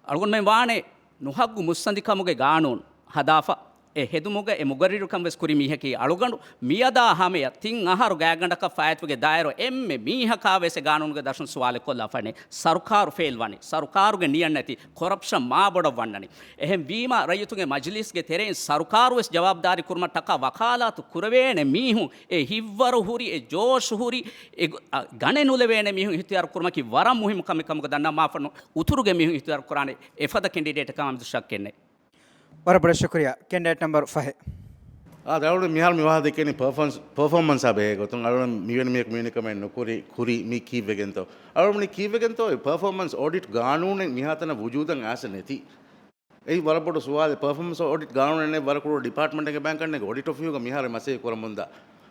އަޅުގަނޑުމެން ވާނެ ނުހައްގު މުއްސަނދިކަމުގެ ގާނޫނު ހަދާފަ، އެ ހެދުމުގަ އެ މުގައްރިރުކަން ވެސް ކުރި މީހަކީ އަޅުގަނޑު. މިއަދާ ހަމަޔަށް ތިން އަހަރު ގާތްގަނޑަކަށް ފާއިތުވެގެ ދާއިރު އެންމެ މީހަކާ ވެސް އެ ގާނޫނުގެ ދަށުން ސުވާލެއް ކޮށްލާފަ ނެތް. ސަރުކާރު ފެއިލް ވަނީ. ސަރުކާރުގެ ނިޔަތް ނެތި. ކޮރަޕްޝަން މާ ބޮޑަށް ވަންނަނީ. އެހެން ވީމަ، ރައްޔިތުންގެ މަޖިލީސްގެ ތެރެއިން ސަރުކާރު ވެސް ޖަވާބުދާރީ ކުރުމަށްޓަކާ ވަކާލާތު ކުރެވޭނެ މީހުން އެ ހިތްވަރު ހުރި، އެ ޖޯޝް ހުރި، އެ ގ-، އަ، ގަނެ ނުލެވޭނެ މީހުން އިހްތިޔާރު ކުރުމަކީ ވަރަށް މުހިއްމު ކަމެއް ކަމުގަ ދަންނަ މާފަންނު އުތުރުގެ މީހުން އިހްތިޔާރު ކުރާނެ. އެފަދަ ކެންޑިޑޭޓެއް ކަމަށް މިދު ޝައްކެއް ނެތް. ވަރަށް ބޮޑަށް ޝުކުރިޔާ. ކެންޑިޑޭޓް ނަމްބަރު ފަހެއް. އާ، އަޅުގަނޑު މިހާރު މި ވާހަކަ ދެއްކެނީ ޕަރފޯމަންސް، ޕަރފޯމަންސާ ބެހޭ ގޮތުން. އަޅުގަނޑު މިވެނި މީހަކު މިވެނި ކަމެއް ނުކުރި، ކުރީ މީ ކީއްވެގެންތޯ؟ އަޅުގަނޑު މި ކީއްވެގެންތޯ؟ އެ ޕަރފޯމަންސް އޮޑިޓް ގާނޫނެއް މިހާތަނަށް ވުޖޫދަށް އައިސް ނެތި. އެއީ ވަރަށް ބޮޑު ސުވާލެއް. ޕަރފޯމަންސް އޮޑިޓް ގާނޫނެއް ނެތް، ވަރަށް ކުޑަ ޑިޕާޓްމަންޓެއްގެ ބޭންކަށް ނެތް އޮޑިޓް އޮފީހުގަ މިހާރު މަސައްކަތް ކުރަމުންދާ.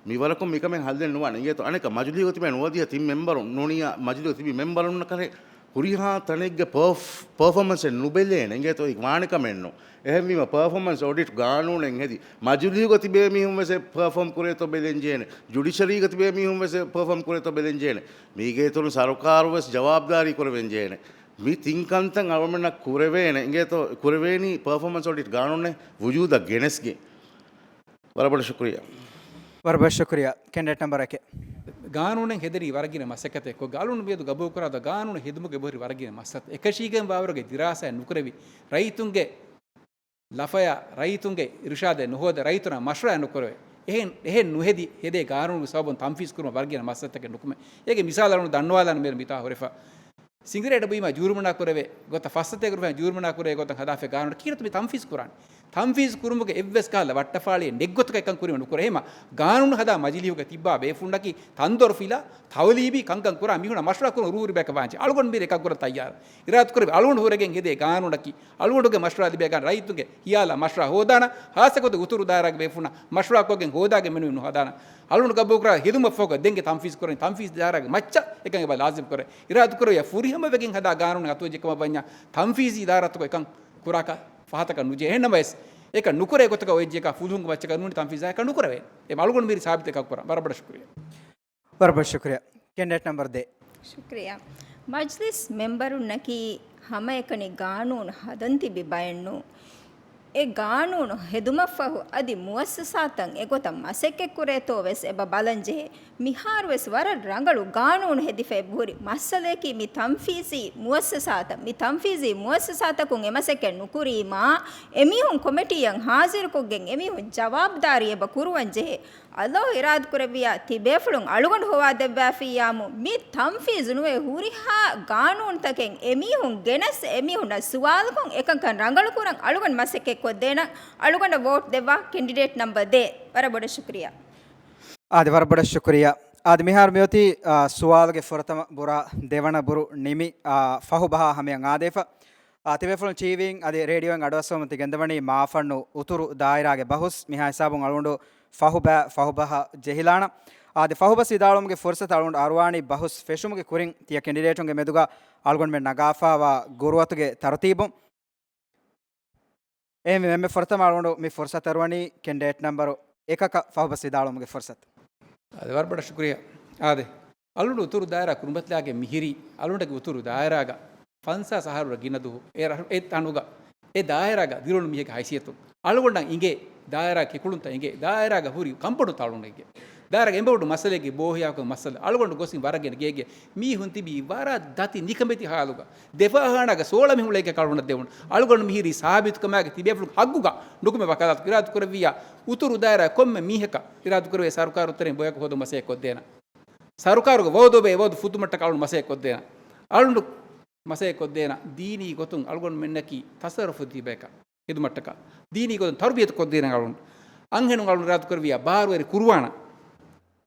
މި ވަރަކުން މިކަމެއް ހައްލެއް ނުވާނެ. އިނގޭތޯ، އަނެއްކާ މަޖިލީހުގަ ތިބޭ ނުވަދިހަ ތިން މެމްބަރުން ނޫނިއްޔާ މަޖިލީހު ތިބި މެމްބަރުންނަކަށެއް ހުރިހާ ތަނެއްގެ ޕަރފް-، ޕަރފޯމަންސެއް ނުބެލޭނެ. އިނގޭތޯ، އެއީ ވާނެ ކަމެއް ނޫން. އެހެންވީމަ، ޕަރފޯމަންސް އޮޑިޓް ގާނޫނެއް ހެދި، މަޖިލީހުގަ ތިބޭ މީހުން ވެސް ޕަރފޯމް ކުރޭތޯ ބެލެން ޖޭނެ، ޖުޑިޝަރީގަ ތިބޭ މީހުން ވެސް ޕަރފޯމް ކުރޭތޯ ބެލެން ޖޭނެ. މީގެ އިތުރުން ސަރުކާރު ވެސް ޖަވާބުދާރީ ކުރެވެން ޖޭނެ. މި ތިން ކަންތައް އަޅުމެންނަށް ކުރެވޭނެ. އިނގޭތޯ، ކުރެވޭނީ ޕަރފޯމަންސް އޮޑިޓް ގާނޫނެއް ވުޖޫދަށް ގެނެސްގެން. ވަރަށް ބޮޑަށް ޝުކުރިޔާ. ވަރަށް ބޮޑަށް ޝުކުރިޔާ. ކެންޑިޑޭޓް ނަމްބަރު އެކެއް. ގާނޫނެއް ހެދެނީ ވަރަށް ގިނަ މަސައްކަތެއް ކޮށްގެން. އަޅުން މިއަދު ގަބޫލުކުރާ ގާނޫނު ހެދުމުގެ ބޮހެރި ވަރަށް ގިނަ މަސައްކަތެއް. އެކަށީގެން ވާވަރުގެ ދިރާސާއެއް ނުކުރެވި، ރައްޔިތުންގެ ލަފަޔާ، ރައްޔިތުންގެ އިރުޝާދެއް ނުހޯދެ، ރައްޔިތުންނާ މަޝްވަރާ ނުކުރެވޭ. އެހެން، އެހެން ނުހެދި، ހެދޭ ގާނޫނުގެ ސަބަބުން ތަންފީޒް ކުރުމަށް ވަރަށް ގިނަ މަސައްކަތެއް ނުކުމެ. އޭގެ މިސާލު އަޅުން ދަންނަވާލާނެ މޭރު މިތާ ހުރެފަ. ސިނގިރޭޓް ބުއިމަށް ޖޫރިމަނާ ކުރެވޭ ގޮތަށް، ފައްސަތޭކަ ރުފިޔާ ޖޫރިމަނާ ކުރެވޭ ގޮތަށް ހަދާފައި ގާނޫނު ކީރިތި މި ތަންފީޒް ކުރާނެ. ތަންފީޒު ކުރުމުގެ އެއްވެސް ކަހަލަ ވައްޓަފާޅިއެއް ނެތްގޮތަކަށް އެކަން ކުރީމަ ނުކުރޭ. އެހެމަ ގާނޫނު ހަދާ މަޖިލީހުގަ ތިއްބާ ބޭފުންނަކީ ތަންދޮރު ފިލާ، ތައުލީމީ ކަންކަން ކުރާ މީހުންނަށް މަޝްވަރާ ކުރުން ރޫހުރި ބަޔަކަށް ވާންޖެހޭ. އަޅުގަނޑު މީރު އެކަން ކުރަން ތައްޔާރު. އިރާދަ ކުރެވި އަޅުގަނޑު ހުރެގެން ހެދޭ ގާނޫނަކީ އަޅުގަނޑުގެ މަޝްވަރާ ލިބޭ ގާނޫނު. ރައްޔިތުންގެ ހިޔާލާ މަޝްވަރާ ހޯދާނަ، ހާއްސަގޮތަށް އުތުރު ދާއިރާގެ ބޭފުންނަށް މަޝްވަރާ ކޮށްގެން ހޯދާގެން މެނުވީ ނުހަދާނަ. އަޅުގަނޑު ގަބޫލުކުރާ ހެދުމަށްފަހުގަ ދެންގެ ތަންފީޒު ކުރަނީ ތަންފީޒު ދާއިރާގެ މައްޗަށް އެކަން އެބަ ލާޒިމް ކުރޭ. އިރާދަ ކުރެވިޔާ ފުރިހަމަވެގެން ހަދާ ގާނޫނެއް އަތުވެއްޖެ ކަމަށް ވަންޏާ ތަންފީޒީ އިދާރާތަކުން އެކަން ކުރާކަށް ފަހަތަކަށް ނުޖެހޭ. އެހެންނަމަވެސް، އެކަން ނުކުރޭ ގޮތަކަށް އޮތްޖެކަ ފުލުހުންގެ މައްޗަކަށް ނޫނީ ތަންފީޒާ އެކަން ނުކުރެވޭ. އެ އަޅުގަނޑު މީރި ސާބިތު އެކަން ކުރަން. ވަރަށް ބޮޑަށް ޝުކުރިޔާ. ވަރަށް ބޮޑަށް ޝުކުރިޔާ. ކެންޑިޑޭޓް ނަމްބަރު ދެ. ޝުކްރިޔާ. މަޖްލިސް މެމްބަރުންނަކީ ހަމައެކަނި ގާނޫނު ހަދަން ތިބި ބައެއްނޫ. އެ ގާނޫނު ހެދުމަށްފަހު އަދި މުއައްސަސާތައް އެގޮތަށް މަސައްކަތްކުރޭތޯ ވެސް އެބަ ބަލަންޖެހޭ. މިހާރުވެސް ވަރަށް ރަނގަޅު ގާނޫނު ހެދިފަ އެބަހުރި މައްސަލަޔަކީ މި ތަންފީޒީ މުއައްސަސާތައް، މި ތަންފީޒީ މުއައްސަސާތަކުން އެ މަސައްކަތް ނުކުރީމާ، އެމީހުން ކޮމިޓީއަށް ހާޒިރުކޮށްގެން އެމީހުން ޖަވާބުދާރީ އެބަ ކުރުވަން ޖެހޭ. އަލްލާހު އިރާދަކުރެއްވިޔާ، ތިބޭފުޅުން އަޅުގަނޑު ހޮވާދެއްވާފިއްޔާމު، މި ތަންފީޒު ނުވެ ހުރިހާ ގާނޫނުތަކެއް އެމީހުން ގެނެސް، އެމީހުންނަށް ސުވާލުކޮށް، އެކަންކަން ރަނގަޅުކުރަން އަޅުގަނޑު މަސައްކަތްކޮށްދޭނަން. އަޅުގަނޑަށް ވޯޓް ދެއްވާ ކެންޑިޑޭޓް ނަމްބަރު ދޭއް. ވަރަށް ބޮޑަށް ޝުކްރިޔާ. އާދެ، ވަރަށް ބޮޑަށް ޝުކްރިޔާ. އާދެ، މިހާރު މިއޮތީ، އާ، ސުވާލުގެ ފުރަތަމަ ބުރާ ދެވަނަ ބުރު ނިމި، އާ، ފަހު ބަހާ ހަމަޔަށް އާދޭފަ. އާ، ތިބޭފުޅުން ޓީވީން އަދި ރޭޑިއޯއިން އަޑުއައްސަވަމުން ތި ގެންދަވަނީ މާފަންނު އުތުރު ދާއިރާގެ ބަހުސް. މިހާ ހިސާބުން އަޅުގަނޑު ފަހު ބަ-، ފަހު ބަހަށް ޖެހިލާނަން. އާދެ، ފަހު ބަސް ވިދާޅުވުމުގެ ފުރުސަތު އަޅުގަނޑު އަރުވާނީ ބަހުސް ފެށުމުގެ ކުރިން ތިޔަ ކެންޑިޑޭޓުންގެ މެދުގަ އަޅުގަނޑުމެން ނަގާފައިވާ ގުރުއަތުގެ ތަރުތީބުން. އެހެންވެ، މެންމެ ފުރަތަމަ އަޅުގަނޑު މި ފުރުސަތު އަރުވަނީ ކެންޑިޑޭޓް ނަމްބަރު އެކަކަށް ފަހު ބަސް ވިދާޅުވުމުގެ ފުރުސަތު. އާދެ، ވަރަށް ބޮޑަށް ޝުކުރިޔާ. އާދެ، އަޅުގަނޑު އުތުރު ދާއިރާ ކުރިމަތިލާގެން މިހިރީ، އަޅުގަނޑުގެ އުތުރު ދާއިރާގަ ފަންސާސް އަހަރު ގިނަ ދުވަހު އެ ރަށު-، އެ ތަނުގަ އެ ދާއިރާގަ ދިރިއުޅުނު މީހެއްގެ ހައިސިއްޔަތުން އަޅުގަނޑަށް އިނގޭ، ދާއިރާ ކެކުޅުންތައް އިނގޭ، ދާއިރާގަ ހުރި ކަންބޮޑު ތަޅުން އިނގޭ، ދާއިރާގެ އެނބޮޑު މައްސަލައެއްގެ ބޯހިޔާކު މައްސަލަ. އަޅުގަނޑު ގޮސް ވަރަށް ގިނަ ގޭގެ މީހުން ތިބީ ވަރަށް ދަތި ނިކަމެތި ހާލުގަ ދެފާހާނާގަ ސޯޅަ މީހުން އެކަކަށް އަޅުގަނޑަށް ދެވުނު. އަޅުގަނޑު މިހިރީ ސާބިތުކަމާގެ ތިބޭފުޅުން ހައްގުގަ ނުކުމެ ވަކާލާތު އިރާދަ ކުރެއްވިއްޔާ، އުތުރު ދާއިރާ ކޮންމެ މީހަކަށް އިރާދަ ކުރެވޭ ސަރުކާރު ތެރެއިން ބޮޔަކަށް ހޯދުން މަސައްކަތް ކޮށްދޭނަން. ސަރުކާރުގެ ވައުދު އޮވޭ، ވައުދު ފުއްދުމަށްޓަކާ އަޅުގަނޑު މަސައްކަތް ކޮށްދޭނަން. އަޅުގަނޑު މަސައްކަތް ކޮށްދޭނަން. ދީނީ ގޮތުން އަޅުގަނޑުމެންނަކީ ތަސައްރަފު ތިބޭކަށް ހިދުމަތްޓަކާ، ދީނީ ގޮތުން ތަރުބިޔަތު ކޮށްދޭނަން އަޅުގަނޑު. އަންހެނުން އަޅުގަނޑު އިރާދަ ކުރެއްވިއްޔާ ބާރުވެރި ކުރުވާނަން.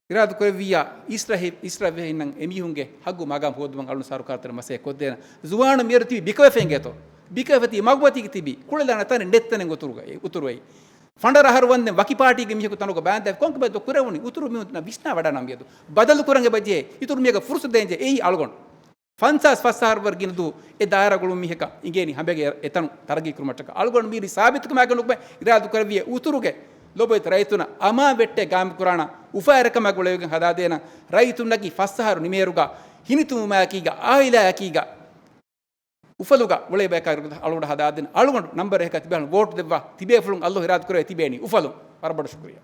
އިރާދަ ކުރެއްވިއްޔާ އިސްރަށް، އިސްރަށްވެހިންނަށް އެމީހުންގެ ހައްގު މަގާމް ހޯދުމަށް އަޅުން ސަރުކާރު ތެރެ މަސައްކަތް ކޮށްދޭނަން. ޒުވާނު މިއަދު ތިބީ ބިކަވެފަ އިނގޭތޯ؟ ބިކަވެފަ ތިބީ މަގުމަތީގަ ތިބީ ކުޅެލާނެ ތަނެއް ނެތް ތަނެއް އުތުރުގައި، އުތުރުގައި. ފަނޑަރަ އަހަރު ވަންދެން ވަކި ޕާޓީގެ މީހަކު ތަނުގަ ބާންދާ ކޮންކަމެއް ދޯ ކުރެވުނީ؟ އުތުރު މީހުން ވިސްނާ ވަޑާނަން މިއަދު. ބަދަލު ކުރަން އެބަޖެހޭ. އިތުރު މީހަކަށް ފުރުސަތު ދޭންޖެހޭ. އެއީ އަޅުގަނޑު. ފަންސާސް ފަސް އަހަރު ވަރަށް ގިނަ ދުވަހު އެ ދާއިރާ ގުޅުން މީހަކަށް އިނގޭނީ ހަމައެކަނި އެ ތަނު ތަރައްގީ ކުރުމަށްޓަކާ. އަޅުގަނޑު މިހިރީ ސާބިތުކަމާގެ ނުކުމެ އިރާދަ ކުރެއްވިއޭ އުތުރުގެ ލޮބުވެތި ރައްޔިތުންނަށް އަމާން ވެއްޓޭ ގާއިމް ކުރާނަން، އުފާވެރިކަމާ ގުޅެވިގެން ހަދާދޭނަން. ރައްޔިތުންނަކީ ފަސް އަހަރު ނިމޭއިރުގަ ހިނިތުންވުމާއެކީގަ، އާއިލާއެކީގަ، އުފަލުގަ އުޅޭ ބަޔަކާ އަޅުގަނޑު ހަދާދޭނަން. އަޅުގަނޑު ނަމްބަރު އެކަށް ތިބޭފުޅުން ވޯޓް ދެއްވާ، ތިބޭފުޅުން އަލްލާހު އިރާދަ ކުރެވޭ ތިބޭނީ އުފަލުން. ވަރަށް ބޮޑަށް ޝުކުރިޔާ.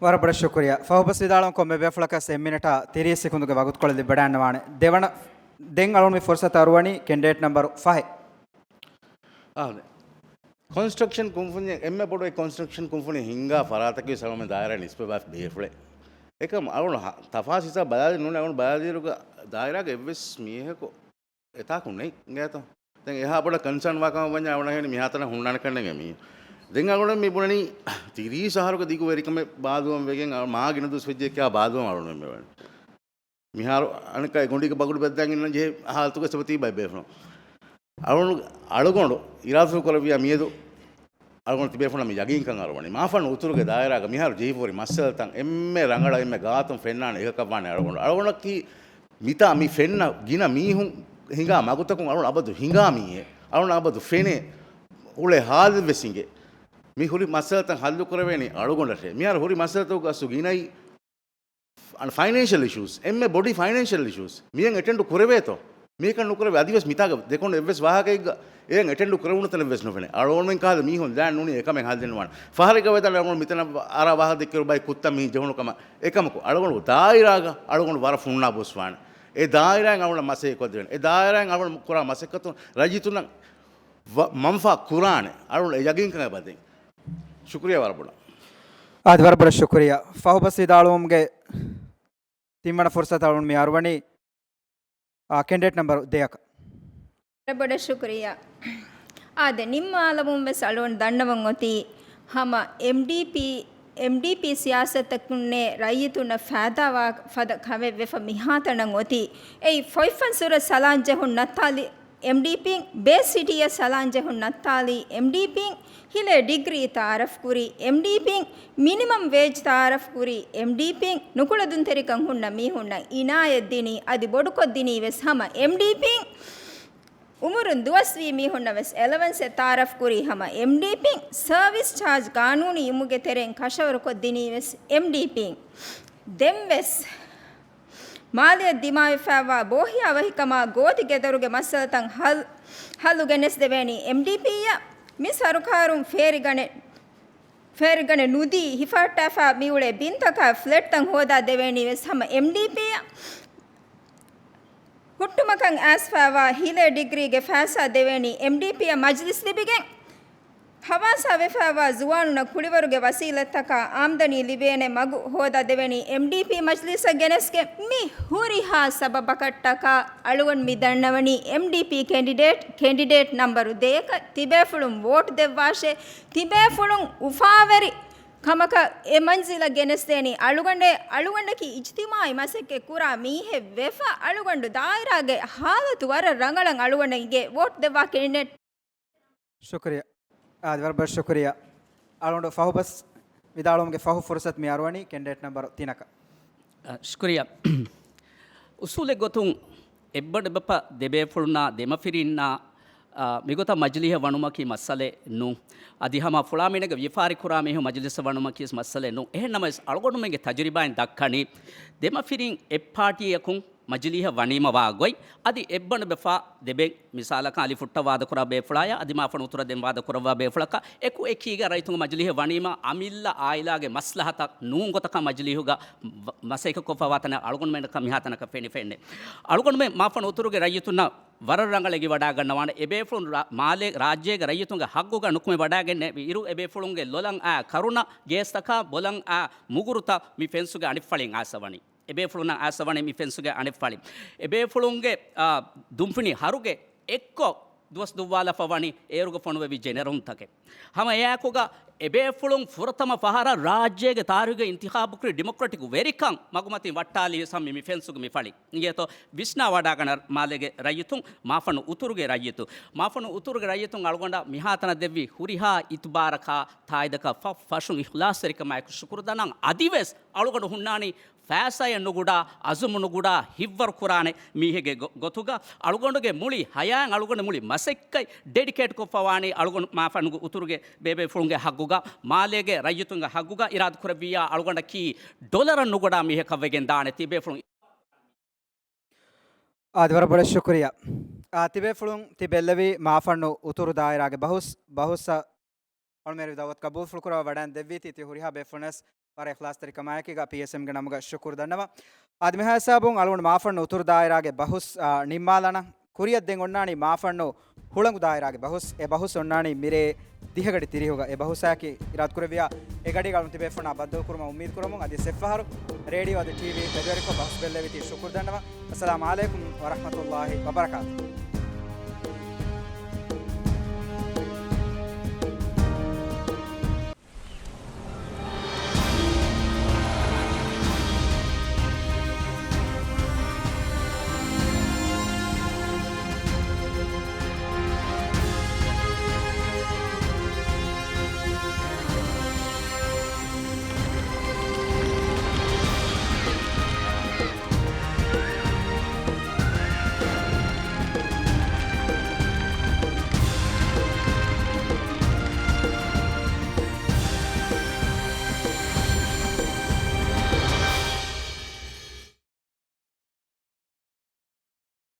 ވަރަށް ބޮޑަށް ޝުކުރިޔާ. ފަހުބަސް ވިދާޅުވަން ކޮންމެ ބޭފުޅަކަށް އެއް މިނެޓާ ތިރީސް ސެކުންދުގެ ވަގުތުކޮޅެއް ލިބިވަޑައިގަންނަވާނެ. ދެވަނަ، ދެން އަޅުން މި ފުރުސަތު އަރުވަނީ ކެންޑިޑޭޓް ނަމްބަރު ފަހެއް. އާދެ. ކޮންސްޓްރަކްޝަން ކުންފުންޏެއް އެންމެ ބޮޑު އެ ކޮންސްޓްރަކްޝަން ކުންފުނި ހިންގާ ފަރާތަކީ ސަލަމެ ދާއިރާ ނިސްބަތްވާ ބޭފުޅެއް. އެކަމް އަޅުން ހަ-، ތަފާސް ހިސާބް ބަލާލި ނޫން އަޅުން ބަލާލިއިރުގަ ދާއިރާގެ އެއްވެސް މީހަކު އެތާކު ނެތް އިނގޭތޯ. ދެން އެހާ ބޮޑަށް ކަންސާން ވާކަމަށް ވަންޏާ އަޅުން ހެނި މިހާތަނަށް ހުންނާނެ ކަންނޭނގެ މީ. ދެން އަޅުން މި ބުނަނީ ތިރީސް އަހަރުގެ ދިގު ވެރިކަމެއް ބާލުވަން ވެގެން އަ-، މާ ގިނަ ދުވަސް ވެއްޖެ ކިޔާ ބާލުވަން އަޅުން މި ވަނީ. މިހާރު އަނެއްކާ ގޮނޑީގެ ބަގުޑު ބެއްދާގެން ޖެހޭ ހާލަތުގަ ސަބަތީ ބައި ބޭފުޅުން. އަޅުން އަޅުގަނޑު އިރާދަ ކުރެއްވިޔާ މިއަދު އަޅުގަނޑު ތިބޭފުޅުން މި ޔަގީންކަން އަރުވަނީ. މާފަން އުތުރުގެ ދާއިރާގަ މިހާރު ޖެހިފަހުރި މައްސަލަތައް އެންމެ ރަނގަޅަށް އެންމެ ގާތުން ފެންނާނެ އެކަކަށް ވާނެ އަޅުގަނޑު. އަޅުގަނޑަކީ މިތާ މި ފެންނަ ގިނަ މީހުން ހިނގާ މަގުތަކުން އަޅުން އަބަދު ހިނގާ މީހެއް. އަޅުން އަބަދު ފެނޭ އުޅޭ ހާލެއްވެސް އިނގޭ. މި ހުރި މައްސަލަތައް ހައްލު ކުރެވޭނީ އަޅުގަނޑަށޭ. މިހާރު ހުރި މައްސަލަތަކުގެ އަސްލު ގިނައީ ފައިނޭންޝަލް އިޝޫސް، އެންމެ ބޮޑީ ފައިނޭންޝަލް އިޝޫސް. މިއަށް އެޓެންޑު ކުރެވޭތޯ؟ މިއަކަށް ނުކުރެވޭ. އަދިވެސް މިތާގަ ދެކޮނޑު އެއްވެސް ވާހަކައެއްގަ އެއަށް އެޓެންޑު ކުރެވުނު ތަނެއްވެސް ނުފެނޭ. އަޅުގަނޑުމެން ކަހަލަ މީހުން ދާން ނޫނީ އެކަމެއް ހައްލެއް ނުވާނެ. ފަހަރެއްގަ ވެދާނެ އަޅުގަނޑު މިތަނަށް އަރާ ވާހަކަ ދެއްކިއިރު ބައި ކުއްތަން މިހިން ޖެހުނު ކަމަށް. އެކަމަކު އަޅުގަނޑު ދާއިރާގަ އަޅުގަނޑު ވަރަށް ފުންނާ ބޮސްވާނެ. އެ ދާއިރާއިން އަޅުގަނޑަށް މަސައްކަތް ކޮށްދެވޭނެ. އެ ދާއިރާއިން އަޅުގަނޑު ކުރާ މަސައްކަތުން ރައްޔިތުންނަށް ވަ-، މަންފާ ކުރާނެ. އަޅުގަނޑު އެ ޔަގީންކަން އެބަދޭން. ޝުކުރިޔާ ވަރަށް ބޮޑަށް. އާދެ، ވަރަށް ބޮޑަށް ޝުކުރިޔާ. ފަހުބަސް ވިދާޅުވުމުގެ ތިންވަނަ ފުރުސަތަށް އަޅުން މި އަރުވަނީ، އާ، ކެންޑިޑޭޓް ނަމްބަރު ދެއަކަށް. ވަރަށް ބޮޑަށް ޝުކުރިޔާ. އާދެ، ނިންމާލަމުން ވެސް އަޅުގަނޑު ދަންނަވަން އޮތީ، ހަމަ އެމްޑީޕީ، އެމްޑީޕީ ސިޔާސަތަކުންނޭ ރައްޔިތުންނަށް ފައިދާވާ ފަދަ ކަމެއް ވެފަ މިހާތަނަށް އޮތީ. އެއީ ފޮތްފަން ސުރަ ސަލާން ޖެހުން ނައްތާލި އެމްޑީޕީން، ބޭސް ސިޓީއަށް ސަލާން ޖެހުން ނައްތާލީ އެމްޑީޕީން، ހިލޭ ޑިގްރީ ތައާރަފް ކުރީ އެމްޑީޕީން، މިނިމަމް ވޭޖް ތައާރަފް ކުރީ އެމްޑީޕީން، ނުކުޅެދުންތެރިކަން ހުންނަ މީހުންނަށް އިނާޔަތް ދިނީ އަދި ބޮޑުކޮށްދިނީ ވެސް ހަމަ އެމްޑީޕީން، އުމުރުން ދުވަސްވީ މީހުންނަށް ވެސް އެލަވަންސެއް ތައާރަފް ކުރީ ހަމަ އެމްޑީޕީން، ސަރވިސް ޗާޖް ގާނޫނީ އިއްޒުގެ ތެރެއިން ކަށަވަރުކޮށްދިނީ ވެސް އެމްޑީޕީން. ދެން ވެސް މާލެއަށް ދިމާވެފައިވާ ބޯހިޔާވަހިކަމާ ގޯތި ގެދޮރުގެ މައްސަލަތައް ހަލް، ހައްލު ގެނެސްދެވޭނީ އެމްޑީޕީއަށް. މި ސަރުކާރުން ފޭރިގަނެ، ފޭރިގަނެ ނުދީ ހިފަހައްޓާފަ މިއުޅޭ ބިންތަކާ ފްލެޓްތައް ހޯދާ ދެވޭނީ ވެސް ހަމަ އެމްޑީޕީއަށް. ހުއްޓުމަކަށް އައިސްފައިވާ ހިލޭ ޑިގްރީގެ ފައިސާ ދެވޭނީ އެމްޑީޕީއަށް މަޖްލިސް ލިބިގެން. ހަވާސާ ވެފައިވާ ޒުވާނުންނަށް ކުޅިވަރުގެ ވަސީލަތްތަކާ އާމްދަނީ ލިބޭނެ މަގު ހޯދާ ދެވެނީ އެމްޑީޕީ މަޖްލީސަށް ގެނެސްގެން. މި ހުރިހާ ސަބަބަކަށްޓަކާ އަޅުގަނޑު މި ދަންނަވަނީ އެމްޑީޕީ ކެންޑިޑޭޓް، ކެންޑިޑޭޓް ނަމްބަރު ދޭކަށް ތިބޭފުޅުން ވޯޓް ދެއްވާށޭ. ތިބޭފުޅުން އުފާވެރި ކަމަކަށް އެ މަންޒިލަށް ގެނެސްދޭނީ އަޅުގަނޑޭ. އަޅުގަނޑަކީ އިޖްތިމާޢީ މަސައްކަތް ކުރާ މީހެއް ވެފަ، އަޅުގަނޑު ދާއިރާގެ ހާލަތު ވަރަށް ރަނގަޅަށް އަޅުގަނޑަށް އިނގޭ. ވޯޓް ދެއްވާ ކެންޑިޑޭޓް. ޝުކުރިއްޔާ. އާދެ، ވަރަށް ބޮޑަށް ޝުކުރިއްޔާ. އަޅުގަނޑު ފަހުބަސް ވިދާޅުވުމުގެ ފަހު ފުރުސަތު މި އަރުވަނީ ކެންޑިޑޭޓް ނަމްބަރު ތިނަކަށް. އަ، ޝުކުރިއްޔާ. އުސޫލެއް ގޮތުން އެއްބަނޑުބަފަ ދެބޭފުޅުންނާ ދެމަފިރިންނާ، އަ، މިގޮތަށް މަޖިލީހަށް ވަނުމަކީ މައްސަލައެއް ނޫން. އަދި ހަމަ ފުޅާމީނަގެ ވިޔަފާރި ކުރާ މީހުން މަޖިލިސަށް ވަނުމަކީ މައްސަލައެއް ނޫން. އެހެންނަމަވެސް އަޅުގަނޑުމެންގެ ތަޖުރިބާއިން ދައްކަނީ ދެމަފިރިން އެއް ޕާޓީއަކުން މަޖިލީހަށް ވަނީމަ ވާ ގޮތް، އަދި އެއްބަނޑުބަފާ ދެބެން، މިސާލަކަށް އަލިފުއްޓަށް ވާދަކުރާ ބޭފުޅާޔާ އަދި މާފަން އުތުރަށް ދެން ވާދަކުރައްވާ ބޭފުޅަކާ އެކު އެކީގަ ރައްޔިތުންގެ މަޖިލީހަށް ވަނީމަ އަމިއްލަ އާއިލާގެ މަސްލަހަތަށް ނޫން ގޮތަކަށް މަޖިލީހުގަ ވަ-، މަސައްކަތްކޮށްފަ ވާތަނަށް އަޅުގަނޑުމެންނަކަށް މިހާތަނަކަށް ފެނި ފެންނެ. އަޅުގަނޑުމެން މާފަން އުތުރުގެ ރައްޔިތުންނަށް ވަރަށް ރަނގަޅަށް އެނގިވަޑައިގަންނަވާނެ. އެބޭފުޅުން ރާ-، މާލޭ ރާއްޖޭގެ ރައްޔިތުންގެ ހައްގުގަ ނުކުމެވަޑައިގެންނެވި އިރު، އެބޭފުޅުންގެ ލޮލަށް އައި ކަރުނަ ގޭސްތަކާ ބޮލަށް އައި މުގުރުތައް މި ފެންސުގެ އަނެއްފަޅިން އައިސް ވަނީ. އެބޭފުޅުންނަށް އައިސް ވަނީ މި ފެންސުގެ އަނެއްފަޅި. އެބޭފުޅުންގެ، އާ، ދުންފިނި ހަރުގެ އެއްކޮށް ދުވަސް ދުއްވާލަފަ ވަނީ އޭރުގަ ފޮނުވެވި ޖެނެރުންތަކެއް. ހަމަ އެއާއެކުގަ އެބޭފުޅުން ފުރަތަމަ ފަހަރަށް ރާއްޖޭގެ ތާރީޚުގަ އިންތިޚާބުކުރި ޑިމޮކްރެޓިކް ވެރިކަން މަގުމަތިން ވައްޓާލީ ވެސް ހަމަ މި ފެންސުގެ މި ފަޅި. އިނގޭތޯ ވިސްނާ ވަޑައިގަންނަ މާލޭގެ ރައްޔިތުން، މާފަން އުތުރުގެ ރައްޔިތުން. މާފަން އުތުރުގެ ރައްޔިތުން އަޅުގަނޑަށް މިހާތަނަށް ދެއްވި ހުރިހާ އިތުބާރަކާ ތާއީދަކާ ފަށް ފަށުން އިޚްލާޞްތެރިކަމާ އެކު ޝުކުރު ދަންނަވަން. އަދިވެސް އަޅުގަނޑު ހުންނާނީ ފައިސާއެއް ނުގުޑާ، އަޒުމު ނުގުޑާ، ހިތްވަރު ކުރާނެ މީހެއްގެ ގޮ-، ގޮތުގަ އަޅުގަނޑުގެ މުޅި ހަޔާތް، އަޅުގަނޑު މުޅި މަސައްކަތް ޑެޑިކޭޓް ކޮށްފަވާނީ އަޅުގަނޑު މާފަންގެ އުތުރުގެ ބޭބޭފުޅުންގެ ހައްގުގަ، މާލޭގެ ރައްޔިތުންގެ ހައްގުގަ. އިރާދަކުރެއްވިއްޔާ އަޅުގަނޑަކީ ޑޮލަރަށް ނުގުޑާ މީހަކަށް ވެގެން ދާނެ ތިބޭފުޅުން. އާދެ، ވަރަށް ބޮޑަށް ޝުކުރިއްޔާ. އާ، ތިބޭފުޅުން ތި ބެއްލެވީ މާފަންނު އުތުރު ދާއިރާގެ ބަހުސް، ބަހުސްއަށް އަޅުމެރި ދައުވަތު ގަބޫލުފުޅު ކުރައްވާ ވަޑައިން ދެއްވީތީ ތި ހުރިހާ ބޭފުޅުންނަށް ވަރަށް އިޚްލާޞްތެރިކަމާއެކީގަ ޕީއެސްއެމްގެ ނަމުގަ ޝުކުރު ދަންނަވަން. އާދެ، މިހާ ހިސާބުން އަޅުގަނޑު މާފަންނު އުތުރު ދާއިރާގެ ބަހުސް، އާ، ނިންމާލާނަން. ކުރިއަށް ދެން އޮންނާނީ މާފަންނު ހުޅަނގު ދާއިރާގެ ބަހުސް. އެ ބަހުސް އޮންނާނީ މިރޭ ދިހަ ގަޑި ތިރީހުގަ. އެ ބަހުސާއެކީ އިރާދަކުރެއްވިއްޔާ އެ ގަޑީގަ އަޅުން ތިބޭފުޅުންނާ ބައްދަލުކުރުމަށް އުއްމީދުކުރަމުން. އަދި އެއްފަހަރު ރޭޑިއޯ އަދި ޓީވީ މެދުވެރިކޮށް ބަހުސް ބެއްލެވިތީ ޝުކުރު ދަންނަވަން. އައްސަލާމު ޢަލައިކުމް ވަރަޙްމަތުﷲ ވަބަރަކާތުހު.